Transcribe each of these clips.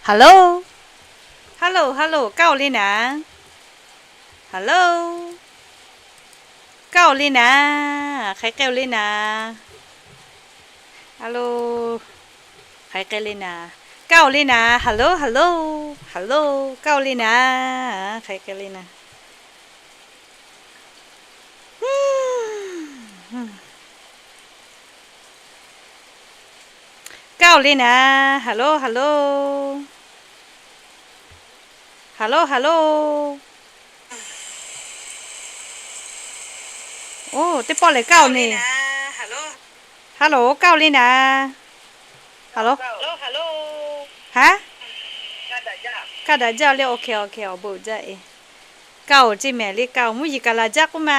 Hello, hello, hello, kaˇ oˬ le naˍ. Hello, kaˇ oˬ le naˍ. Hk'aˬ hk'e k'ai oˬ le naˍ. Hello, hk'aˬ hk'e k'ai le naˍ. Kaˇ oˬ le naˍ. Hello, hello, hello, kaˇ oˬ le naˍ. Hk'aˬ hk'e k'ai le naˍ. Kaˇ oˬ le naˍ. Hello, hello, hello, hello. Oˇ, teˇ pawˆ lehˬ kaˇ oˬ le. Hello, kaˇ oˬ le naˍ. Hello, haˉ, kaˇ daꞈ jaˇ le. Okay, okay, awˬ bon uiˍ jaˇ e. Kaˇ oˬ ceˇ mehˍ le, kaˇ oˬ. Mvuhˇ yeˬ kaꞈ laˬ jaˇ k'oˆ ma.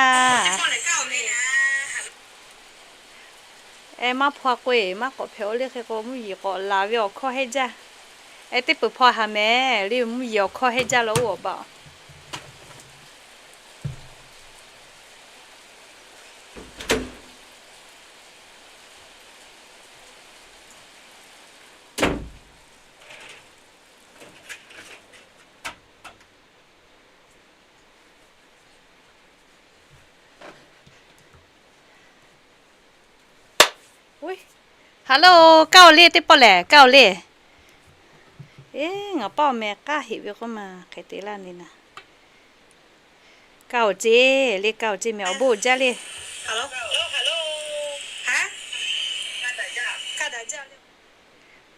Eh, maˇ hpaw k'oˆ e, maˇ k'awꞈ hpehꞈ oˬ le hk'e k'o, mvuhˇ yeˬ k'awꞈ laˬ ve awˬ hkawˇ heˆ jaˇ. Eh, teˇ peuˬ hpaw haˍ mehˍ le, mvuhˇ yeˬ awˬ hkawˇ heˆ jaˇ la oˇ awˬ baꞈ. Hello, kaˇ oˬ le, teˇ pawˆ lehˬ kaˇ oˬ le. Eˬ, ngaˬ paˇ awˬ meh k'aˇ heꞈ ve k'oˆ ma, hk'e te laˇ le naˍ. Kaˇ oˬ ceˇ le, kaˇ oˬ ceˇ mehˍ, awˬ bon uiˍ jaˇ le.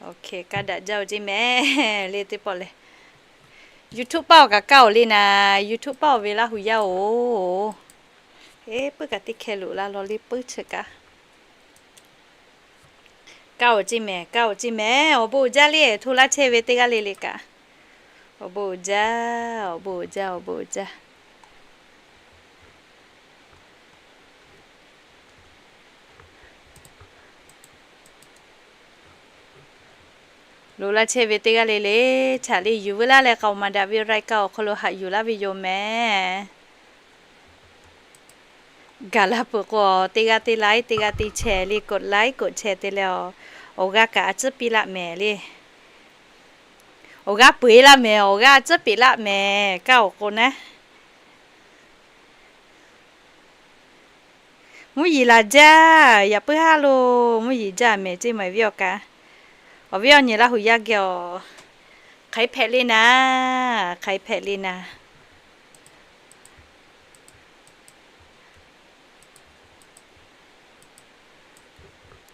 Okay, kaˇ daꞈ jaˇ oˬ ceˇ mehˍ le, teˇ pawˆ lehˬ. YouTube paˇ oˬ kaꞈ kaˇ oˬ le naˍ, YouTube paˇ oˬ ve Laˇhuˍ yaˇ oˬ. Eˬ, puiˉ kaꞈ teˇ hkeh loꞈ la law le puiˉ chi kaꞈ. Kaˇ oˬ ceˇ mehˍ, kaˇ oˬ ceˇ mehˍ, awˬ bon uiˍ jaˇ le, hto laˇ chehˇ ve teˇ g'aˇ le le kaꞈ. Awˬ bon uiˍ jaˇ, awˬ bon uiˍ jaˇ, awˬ bon uiˍ jaˇ. Loꞈ la chehˇ ve teˇ g'aˇ le le, chaꞈ le yuˬ veu laˇ leh k'aoˍ maˍ daꞈ ve รายการ awˬ hk'aw lo haꞈ yuˬ laˇ ve yoˬ mehˍ. Gaˬ la peuˬ k'o, teˇ g'aˇ teˇ like, teˇ g'aˇ teˇ share le, กดไลค์ กดแชร์ te leh, awˬ g'aˇ kaꞈ a ciˉ piˇ laˆ mehˍ le. Awˬ g'aˇ peu eˬ laˇ mehˍ, awˬ g'aˇ a ciˉ peꞈ laˆ mehˍ, kaˇ oˬ k'o naˉ. Mvuhˇ yeˬ laˬ jaˇ, yaꞈ puiˉ haˉ lo, mvuhˇ yeˬ jaˇ mehˍ ceˇ maˬ viˉ awˬ kaꞈ. Awˬ viˉ awˬ nyi Laˇhuˍ yaˇ geh awˬ, hk'aˬ hk'e hpehꞈ le naˍ, hk'aˬ hk'e hpehꞈ le naˍ.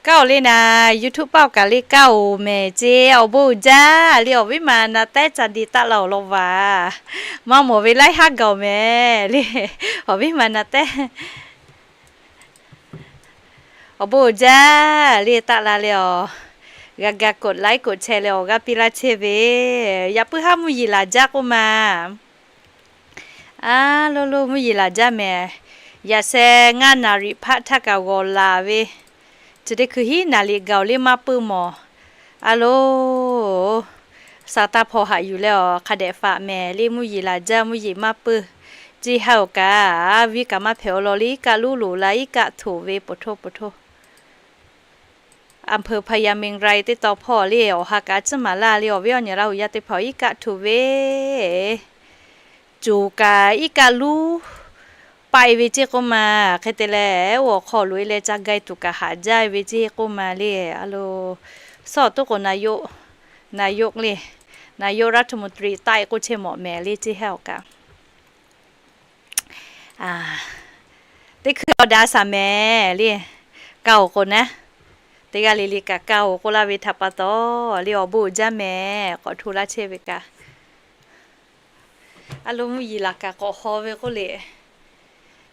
Kaˇ oˬ le naˍ, YouTube paˇ oˬ kaꞈ le kaˇ oˬ mehˍ ceˇ, awˬ bon uiˍ jaˇ le, awˬ viˉ ma na tehˉ ca de taˆ la awˬ lawn vaˬ. Maˇ mawˬ ve laiˉ haˉ gaˬ oˬ mehˍ le, awˬ viˉ ma na tehˉ. Awˬ bon uiˍ jaˇ le, taˆ la le awˬ. G'a ga กดไลค์ กดแชร์ leh awˬ g'aˇ piˇ laˇ chehˇ ve, yaꞈ puiˉ haˉ mvuhˇ yeˬ laˬ jaˇ k'oˆ ma. A lo lo, mvuhˇ yeˬ laˬ jaˇ mehˍ. Yaꞈ sheh ngaˇ naˍ riˍ hpaˆ htaˇ kaꞈ g'awˬ laˬ ve, chi teˇ hkui hiˉ naˍ riˍ gaˬ oˬ le maˇ puiˉ mawˬ. A lo, sa taˇ hpaw haꞈ yuˬ leh awˬ hk'a dehꞈ faꞈ mehˍ le, mvuhˇ yeˬ laˬ jaˇ, mvuhˇ yeˬ maˇ puiˉ. Ceˇ haˉ oˬ kaꞈ, viˉ kaꞈ maˇ hpehꞈ awˬ lawn le, iˉ kaˆ luˉ loꞈ la, iˉ kaˆ htoꞈ ve, poˬ htoˇ poˬ htoˇ. A hpeuꞈ hpaˍ yaˇ miˬ raiˍ teˇ taw hpawˇ le, awˬ ha kaꞈ a ciˉ maˍ laˇ le, awˬ viˉ awˬ nyi Laˇhuˍ yaˇ teˇ hpaˍ iˉ kaˆ htoꞈ ve, coˬ kaꞈ iˉ kaˆ luˉ paˆ e ve ceˇ k'oˆ ma. Hk'e te leh, awˬ hk'aw loꞈ e leh ca ga e tuˬ kaꞈ haꞈ jaˇ ve ceˇ k'oˆ ma le. A lo, sawˉ toˉ k'o, na yoˆ le, na yoˆ รัฐมนตรี taˆ e k'oˆ chehˇ mawꞈ mehˍ le, ceˇ haˉ oˬ kaꞈ. Teˇ hkui awˬ daꞈ shaˍ mehˍ le, kaˇ oˬ k'o naˉ. Teˇ g'aˇ le le kaꞈ kaˇ oˬ k'oˆ laˇ ve htaꞈ pa taw le, awˬ bon uiˍ jaˇ mehˍ, k'awꞈ hto laˇ chehˇ ve kaꞈ. A lo, mvuhˇ yeˬ laˬ kaꞈ k'awꞈ haw ve k'oˆ le.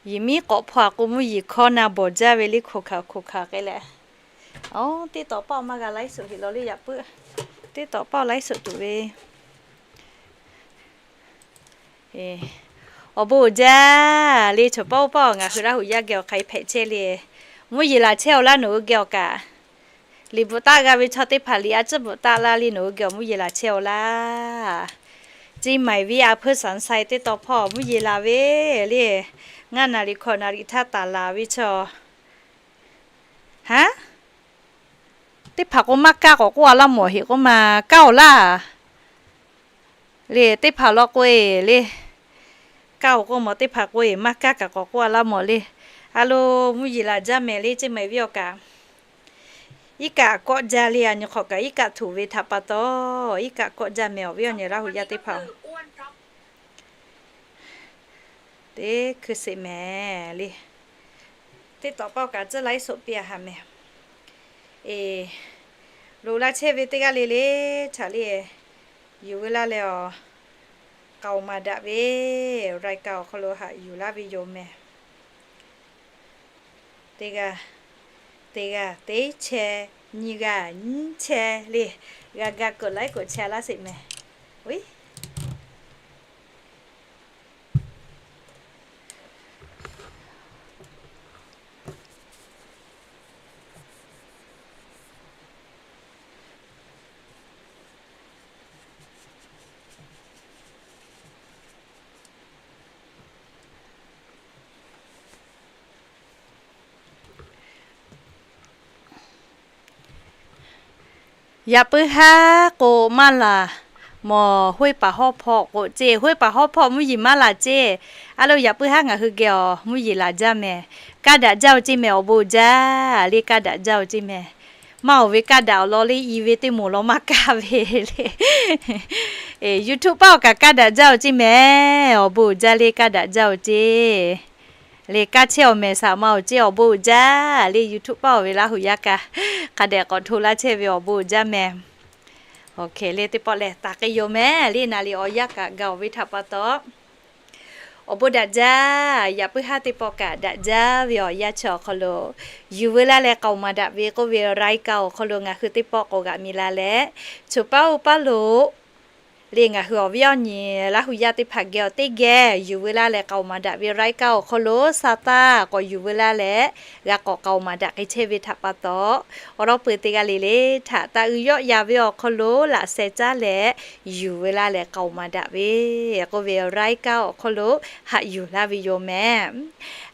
Yehˬ miˉ k'awꞈ hpaw a k'o, mvuhˇ yeˬ hkawˇ na bawˬ jaˇ ve le, hkoˍ hkaˍ hkoˍ hkaˍ k'ai leh. Oˬ, teˇ tawˍ paˆ maˇ g'a ไลฟ์สด heˆ law le, yaꞈ puiˉ. Teˇ tawˍ paˆ ไลฟ์สด tuˬ ve. Awˬ bon uiˍ jaˇ le, chaw paˆ oˇ paˆ ngaˬ hui Laˇhuˍ yaˇ geh awˬ hk'aˬ hk'e hpehꞈ chehˇ le. Mvuhˇ yeˬ laˬ chehˇ awˬ laˇ nawˬ hui geh awˬ kaꞈ. Liꞈ bvuhꞈ taˆ g'a ve chaw teˇ hpaˍ liꞈ a ciˉ bvuhꞈ taˆ laˇ le, nawˬ hui geh awˬ mvuhˇ yeˬ laˬ chehˇ awˬ laˇ. Ceˇ maiˍ viˉ a hpeuˇ Saˍnˍ sai teˇ taw hpawˇ mvuhˇ yeˬ laˬ ve le. Ngaˇ naˍ riˍ hkawꞈ naˍ riˍ htaˇ taˍ laˬ ve chaw. Haˉ, teˇ hpaˍ k'o maˇ kaˇ k'awꞈ k'oˆ a laˇ mawˬ heˆ k'oˆ ma, kaˇ awˬ laˇ. Le teˇ hpaˍ law k'o-e le, kaˇ-oˬ k'oˆ mawˬ, teˇ hpaˍ k'o-e maˇ kaˇ kaꞈ k'awꞈ k'oˆ a laˇ mawˬ le. A lo, mvuhˇ yeˬ laˬ jaˇ mehˍ le, ceˇ mehˍ viˉ awˬ kaꞈ. Iˉ kaˆ kawˆ jaˇ le, a nyi hk'awꞈ kaꞈ iˉ kaˆ htoꞈ ve htaꞈ pa taw, iˉ kaˆ kawˆ jaˇ mehˍ awˬ viˉ awˬ nyi Laˇ hu yaˇ teˇ hpaˍ-oˬ. Teˇ hkui sheˍ mehˍ le. Teˇ tawꞈ paˆ kaꞈ tcuhˉ laiˉ soꞈ piˇ a haꞈ mehˍ. E, loꞈ la chehˇ ve teˇ g'aˇ le le htaꞈ le, yuˬ veu laˇ leh awˬ, k'aoˍ maˍ daꞈ ve รายการ awˬ hk'aw lo haꞈ yuˬ laˇ ve yoˬ mehˍ. Teˇ g'aˇ, teˇ g'aˇ teˇ chehˇ, nyiˇ g'aˇ nyiˇ chehˇ le, g'a ga กดไลค์ กดแชร์ laˇ sheˍ mehˍ. Yaꞈ puiˉ haˉ k'o maˇ laˬ mawˬ, hoˆ paˍ hawˉ hpawˇ k'o ceˇ, hoˆ paˍ hawˉ hpawˇ mvuhˇ yeˬ maˇ laˬ ceˇ. A lo, yaꞈ puiˉ haˉ ngaˬ hui geh awˬ mvuhˇ yeˬ laˬ jaˇ mehˍ. Kaˇ daꞈ jaˇ-oˬ ceˇ mehˍ awˬ bon jaˇ le, kaˇ daꞈ jaˇ-oˬ ceˇ mehˍ. Maˇ oˬ ve kaˇ daꞈ awˬ lawn le, i ve teˇ moˍ lawn maˇ kaˇ ve le. YouTube paˆ awˬ kaꞈ kaˇ daꞈ jaˇ-oˬ ceˇ mehˍ, awˬ bon jaˇ le, kaˇ daꞈ jaˇ-oˬ ceˇ. Le kaˇ chehˇ awˬ mehˍ saˍ ma-oˬ ceˇ, awˬ bon jaˇ le, YouTube paˆ awˬ ve Laˇ hu yaˇ kaꞈ hk'a dehꞈ k'awꞈ hto laˇ chehˇ ve awˬ bon jaˇ mehˍ. Oˇ hk'e le teˇ pawˆ lehˬ taˍ k'ai yoˬ mehˍ le, naˍ riˍ awˬ yanˇ kaꞈ gaˬ-oˬ ve htaꞈ pa taw, awˬ bon daꞈ jaˇ. Yaꞈ puiˉ haˉ teˇ pawˆ kaꞈ daꞈ jaˇ ve awˬ yanˇ chi awˬ hk'aw lo, yuˬ veu laˇ leh k'aoˍ maˍ daꞈ ve k'oˆ ve รายการ awˬ hk'aw lo ngaˬ hui teˇ pawˆ k'awꞈ g'aꞈ mi la leh, choˬ paˉ oˇ paˉ lo le ngaˬ hui awˬ viˉ awˬ nyi Laˇ hu yaˇ teˇ hpaˍ geh awˬ teˇ geh yuˬ veu laˇ leh k'aoˍ maˍ daꞈ ve รายการ awˬ hk'aw lo sa taˇ k'awꞈ yuˬ veu laˇ leh, g'a k'awꞈ k'aoˍ maˍ daꞈ k'ai chehˇ ve htaꞈ pa taw, awˬ lawn peu teˇ g'aˇ le le htaꞈ taˇ uiˍ yawˆ yan ve awˬ hk'aw lo laꞈ sheh caˉ leh, yuˬ veu laˇ leh k'aoˍ maˍ daꞈ ve k'oˆ ve รายการ awˬ hk'aw lo haꞈ yuˬ laˇ ve yoˬ mehˍ.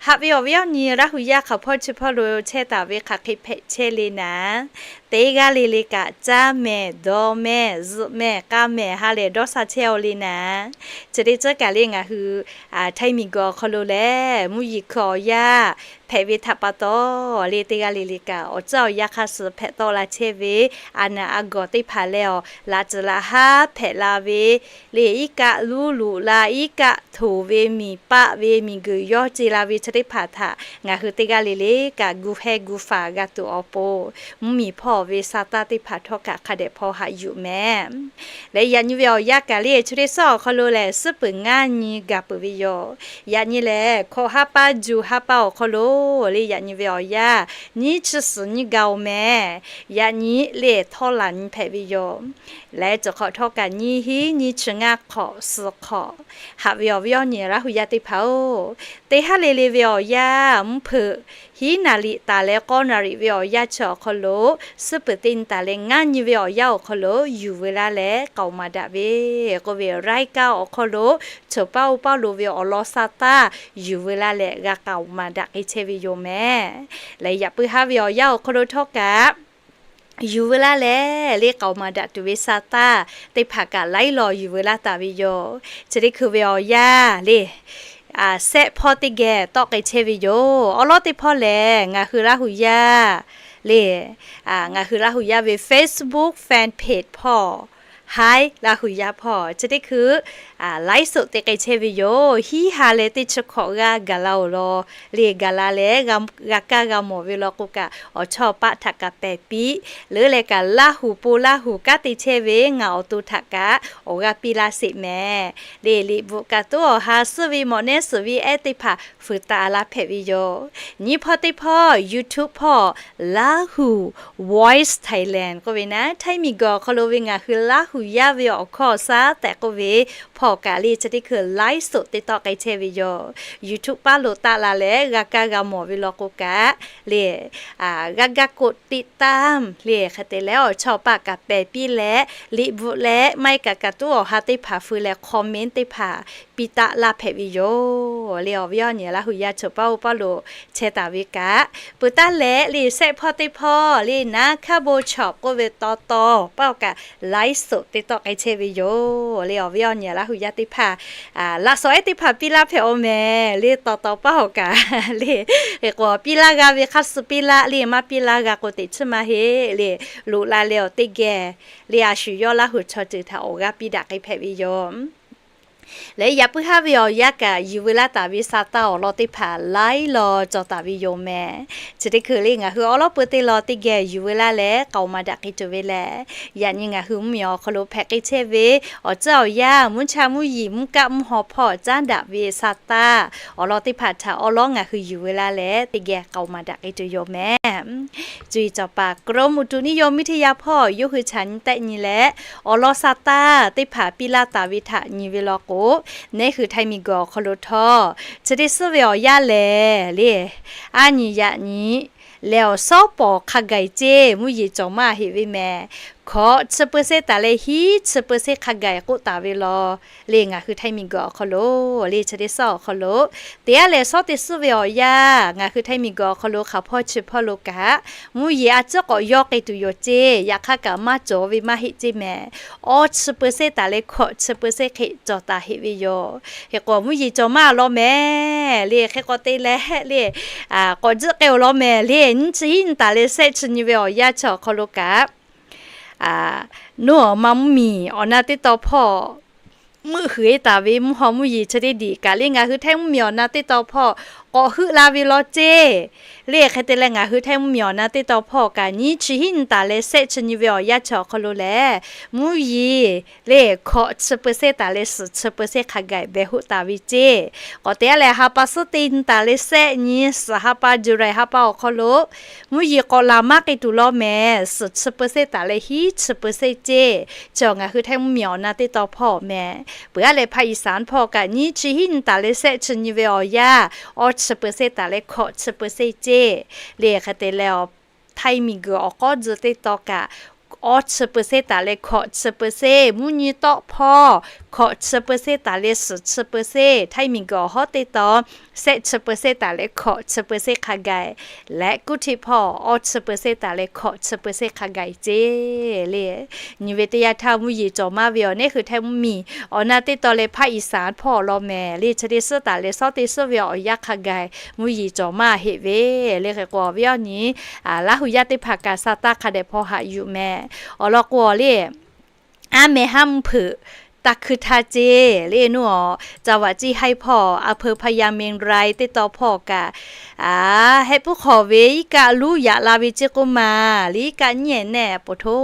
Haꞈ ve awˬ viˉ awˬ nyi Laˇ hu yaˇ hk'aˬ hpawˇ chi hpawˇ lo chehˇ taˍ ve hk'aˬ hk'e hpehꞈ chehˇ le naˍ, teˇ g'aˇ le le kaꞈ caˇ mehˍ, dawˇ mehˍ, zuhꞈ mehˍ, k'aˇ mehˍ ha lehˬ dawˇ sha chehˇ-oˬ le naˍ. Chi teˇ ceuˬ kaꞈ le ngaˬ hui Htaiˇ miˬguiˬ awˬ hk'aw lo lehˬ mvuhˇ yeˬ hkui awˬ yanˇ hpehꞈ ve htaꞈ pa taw le, teˇ g'aˇ le le kaꞈ awˬ ceuˬ awˬ yanˇ hk'aˇ suh hpehꞈ tawˆ la chehˇ ve, a naˬ a gawˬ teˇ hpaˍ leh awˬ laꞈ tcuhˍ laꞈ haˉ hpehꞈ la ve le, iˉ kaˆ luˉ luꞈ la, iˉ kaˆ htoꞈ ve, miˬ paˆ ve, miˬguiˬ yawˇ ce la ve chi teˇ hpaˍ htaꞈ ngaˬ hui teˇ g'aˇ le le kaꞈ gu heh gu faˍ g'a tuˬ awˬ pon, mvuhˇmiˬ hpawˇ ve sa taˇ teˇ hpaˍ htawˇ kaꞈ hk'a dehꞈ hpaw haꞈ yuˬ mehˍ. Leh yaꞈ nyi ve awˬ yanˇ kaꞈ le chi teˇ suhˉ awˬ hk'aw lo lehˬ suhˉ peuˬ ngaˇ nyi gaˬ peuˬ ve yoˬ. Yaꞈ nyi lehˬ hkawꞈ haˉ paˇ ju haˉ paˇ awˬ hk'aw lo le, yaꞈ nyi ve awˬ yanˇ nyiˇ chi suhˍ nyiˇ gaˬ-oˬ mehˍ. Yaꞈ nyi le htawˇ laˬ nyi hpehꞈ ve yoˬ. Leh cawˬ hk'awꞈ htawˇ kaꞈ nyiˇ hinˉ nyiˇ chi ngaˇ hk'awꞈ suhˍ hk'awꞈ. Haꞈ ve awˬ viˉ awˬ nyi Laˇ hu yaˇ teˇ hpaˍ-oˬ, teˇ haˉ le le ve awˬ yanˇ mvuhˇ hpeuꞈ hiˉ naˍ riˍ taˍ leh k'awˇ naˍ riˍ ve awˬ yanˇ chi awˬ hk'aw lo, suhˉ peuˬ teˇ nyi taˍ leh ngaˇ nyi ve awˬ yanˇ awˬ hk'aw lo yuˬ veu laˇ leh k'aoˍ maˍ daꞈ ve k'oˆ ve รายการ awˬ hk'aw lo, choˬ paˉ oˇ paˉ lo ve awˬ lawn sa taˇ yuˬ veu laˇ leh g'a k'aoˍ maˍ daꞈ k'ai chehˇ ve yoˬ mehˍ. Leh yaꞈ puiˉ haˉ ve awˬ yanˇ awˬ hk'aw lo htawˇ kaꞈ yuˬ veu laˇ leh le k'aoˍ maˍ daꞈ tuˬ ve sa taˇ teˇ hpaˍ kaꞈ laiˉ law yuˬ veu laˇ taˍ ve yoˬ. Chi teˇ hkui ve awˬ yanˇ le, sehˆ hpawˇ teˇ geh tawˆ k'ai chehˇ ve yoˬ. Awˉ lawˉ teˇ hpawˇ lehˬ ngaˬ hui Laˇ hu yaˇ le, ngaˬ hui Laˇ hu yaˇ ve Facebook fan page hpawˇ, Htaiˇ Laˇ hu yaˇ hpawˇ chi teˇ hkui laiˉ soꞈ te k'ai chehˇ ve yoˬ. Hiˉ ha leh teˇ chi hkawꞈ g'aˇ gaˬ la-oˬ law le, gaˬ la leh g'a kaˇ g'a mawˬ ve law k'o kaꞈ, awˬ chawˇ paˆ htaꞈ kaꞈ pehˬ piˇ leuˉ leh kaꞈ, Laˇ hu po Laˇ hu kanˉ te chehˇ ve ngaˬ awˬ to htaꞈ kaꞈ awˬ g'aˇ piˇ laˇ sheˍ mehˍ. Le liꞈ bvuhꞈ kaꞈ toˉ awˬ ha suhˉ ve mawꞈ nehˉ suhˍ ve ehˉ teˇ hpaˍ fuiˍ taˍ la hpehꞈ ve yoˬ. Nyiˇ hpawˇ teˇ hpawˇ YouTube hpawˇ Laˇ hu Voice Thailand k'oˆ ve naˉ, Htaiˇ miˬguiˬ awˬ hk'aw lo ve ngaˬ hui Laˇ hu yaˇ ve awˬ hkawˇ awˬ shaˉ tehꞈ k'oˆ ve hpawˇ kaꞈ le chi teˇ hkui laiˉ soꞈ te tawˆ k'ai chehˇ ve yoˬ. YouTube paˇ lo taˆ la leh g'a kaˇ g'a mawˬ ve law k'o kaꞈ le, g'a ga กดติดตาม le hk'e te leh awˬ chawˇ paˆ kaꞈ pehˬ piˇ leh, liꞈ bvuhꞈ leh maˇ heˆ kaꞈ kaꞈ toˉ awˬ ha teˇ hpaˍ feu leh comment teˇ hpaˍ piˇ taˆ laˇ hpehꞈ ve yoˬ le. Awˬ viˉ awˬ nyi Laˇ hu yaˇ chaw paˇ oˇ paˇ lo chehˇ taˍ ve kaꞈ, peuˬ taˇ leh le sehˆ hpawˇ teˇ hpawˇ le naˉ hkaˇ bon chawꞈ k'oˆ ve taw taw paˇ awˬ kaꞈ laiˉ suhˍ teˇ tawˆ k'ai chehˇ ve yoˬ le. Awˬ viˉ awˬ nyi Laˇ hu yaˇ teˇ hpaˍ laꞈ shawnˍ ehˉ teˇ hpaˍ piˇ laˇ hpehꞈ-aw mehˍ le. Taw taw paˇ awˬ kaꞈ le, hk'e k'o piˇ laˇ g'a ve hk'a suh piˇ laˇ le, maˇ piˇ laˇ g'a k'o teꞈ chiˇ maˇ heˆ le. Loꞈ la leh awˬ teˇ geh le a shu yawˇ Laˇ hu chaw ceuˬ htaꞈ awˬ g'aˇ piˇ daꞈ k'ai hpehꞈ ve yoˬ. Leh yaꞈ puiˉ haˉ ve awˬ yanˇ kaꞈ yuˬ veu laˇ taˍ ve sa taˇ awˬ lawn teˇ hpaˍ laiˉ law cawˬ taˍ ve yoˬ mehˍ. Chi teˇ hkui le ngaˬ hui awˉ lawˉ peu teˇ lawn teˇ geh yuˬ veu laˇ leh k'aoˍ maˍ daꞈ k'ai tuˬ ve lehˬ, yaꞈ nyi ngaˬ hui mvuhˇmiˬ awˬ hk'aw lo hpehꞈ k'ai chehˇ ve awˬ tcuhˉ awˬ yanˇ, mvuhˇ cha mvuhˇ yeˬ mvuhˇ kaˆ mvuhˇ haw hpawˇ caˉ daꞈ ve sa taˇ awˬ lawn teˇ hpaˍ htaꞈ awˉ lawˉ ngaˬ hui yuˬ veu laˇ leh teˇ geh k'aoˍ maˍ daꞈ k'ai tuˬ yoˬ mehˍ. Cuˇ yiˍ cawˬ paˍ กรมอุตุนิยมวิทยา hpawˇ yawˇ hui chaꞈ nyi tehˆ nyi leh, awˬ lawn sa taˇ teˇ hpaˍ piˇ laˇ taˍ ve htaꞈ nyi ve law k'o, neˉ hui Htaiˍ miˬguiˬ awˬ hk'aw lo htawˇ chi teˇ suhˉ ve awˬ yanˇ lehˬ le, a nyi yaꞈ nyi lehˬ awˬ shawˉ pawˍ hk'a gaˬ ceˇ mvuhˇ yeˬ cawˬ maˇ heˆ ve mehˍ. Hkawꞈ chi เปอร์เซ็นต์ taˍ leh hiˉ chi เปอร์เซ็นต์ hk'a gaˬ k'oˆ taˍ ve law le ngaˬ hui Htaiˍ miˬguiˬ awˬ hk'aw lo le chi teˇ suhˉ awˬ hk'aw lo teˇ g'aˇ lehˬ shawˉ teˇ suhˉ ve awˬ yanˇ ngaˬ hui Htaiˍ miˬguiˬ awˬ hk'aw lo hk'aˬ hpawˇ chi hpawˇ lo kaꞈ mvuhˇ yeˬ a ciˉ k'awꞈ yawˇ k'ai tuˬ yoˬ ceˇ. Yaꞈ hk'aˇ kaꞈ maˇ cawˬ ve maˇ heˆ ceˇ mehˍ. Awˇ chi เปอร์เซ็นต์ taˍ leh hkawꞈ chi เปอร์เซ็นต์ hk'e cawˬ taˍ heˆ ve yoˬ. Hk'e k'o mvuhˇ yeˬ cawˬ maˇ law mehˍ le. Hk'e k'o te leh le, k'awꞈ jiˆ k'ai-oˬ law mehˍ le. Nyiˇ chi hiˉ nyi taˍ leh sehˆ chi nyi ve awˬ yanˇ chi awˬ hk'aw lo kaꞈ nuˇ awˬ ma mvuhˇmiˬ awˬ na teˇ taw hpawˇ meuˆ huiˍ-e taˍ ve mvuhˇ haw mvuhˇ yeˬ chi teˇ diꞈ kaꞈ le ngaˬ hui Htaiˍ mvuhˇmiˬ awˬ na teˇ taw hpawˇ k'awꞈ heuˆ la ve law ceˇ. Le hk'e te leh ngaˬ hui Htaiˍ mvuhˇmiˬ awˬ na teˇ taw hpawˇ kaꞈ nyiˇ chi hiˉ nyi taˍ leh sehˆ chi nyi ve awˬ yanˇ chi awˬ hk'aw lo lehˬ, mvuhˇ yeˬ le hkawꞈ chi เปอร์เซ็นต์ taˍ leh suhˍ chi เปอร์เซ็นต์ hk'a gaˬ behˬ hoˆ taˍ ve ceˇ. K'awꞈ te-a leh ha pa suhˉ teˇ nyi taˍ leh sehˆ nyi suhˍ ha pa July ha pa awˬ hk'aw lo mvuhˇ yeˬ k'awꞈ laˬ maˇ k'ai tuˬ law mehˍ. Suhˍ chi เปอร์เซ็นต์ taˍ leh hiˉ chi เปอร์เซ็นต์ ceˇ. Chi awˬ ngaˬ hui Htaiˍ mvuhˇmiˬ awˬ na teˇ taw hpawˇ mehˍ. Peuˬ-a leh ภาคอีสาน hpawˇ kaꞈ nyiˇ chi hiˉ nyi taˍ leh sehˆ chi nyi ve awˬ yanˇ awˇ chi เปอร์เซ็นต์ taˍ leh hkawꞈ chi เปอร์เซ็นต์ ceˇ. Le hk'e te leh Htaiˍ miˬguiˬ awˬ k'awˉ tcuh teˇ taw kaꞈ awˇ chi เปอร์เซ็นต์ taˍ leh hkawꞈ chi เปอร์เซ็นต์, mvuhˇ nyi tawˆ hpawˇ hkawꞈ chi เปอร์เซ็นต์ taˍ leh suhˍ chi เปอร์เซ็นต์, Htaiˍ miˬguiˬ awˬ hawˉ teˇ taw sehˆ chi เปอร์เซ็นต์ taˍ leh hkawꞈ chi เปอร์เซ็นต์ hk'a gaˬ leh kuˇ htiˆ hpawˇ awˇ chi เปอร์เซ็นต์ taˍ leh hkawꞈ chi เปอร์เซ็นต์ hk'a gaˬ ceˇ. Le nyi ve teˇ yanˇ htaˇ mvuhˇ yeˬ cawˬ maˇ ve awˬ neˉ hui Htaiˍ mvuhˇmiˬ awˬ na teˇ taw leh ภาคอีสาน hpawˇ law mehˍ. Le chi teˇ suhˉ taˍ leh shawˉ teˇ suhˉ ve awˬ yanˇ hk'a gaˬ mvuhˇ yeˬ cawˬ maˇ heˆ ve. Le hk'e k'o awˬ viˉ awˬ nyi Laˇ hu yaˇ teˇ hpaˍ kaꞈ sa taˇ hk'a dehꞈ hpaw haꞈ yuˬ mehˍ. Awˬ lawn k'o le, aˉ meh haˉ mvuhˇ hpeuꞈ taˇ hkuiˇ htaˇ ceˇ le nuˇ awˬ จังหวัดเชียงราย hpawˇ อำเภอพญาเมรุ teˇ taw hpawˇ kaꞈ, a, heh puˉ hk'awꞈ ve iˉ kaˆ luˉ yaꞈ la ve ceˇ k'oˆ ma, le iˉ kaˆ nyiˉ-ehˍ nehˆ po hto,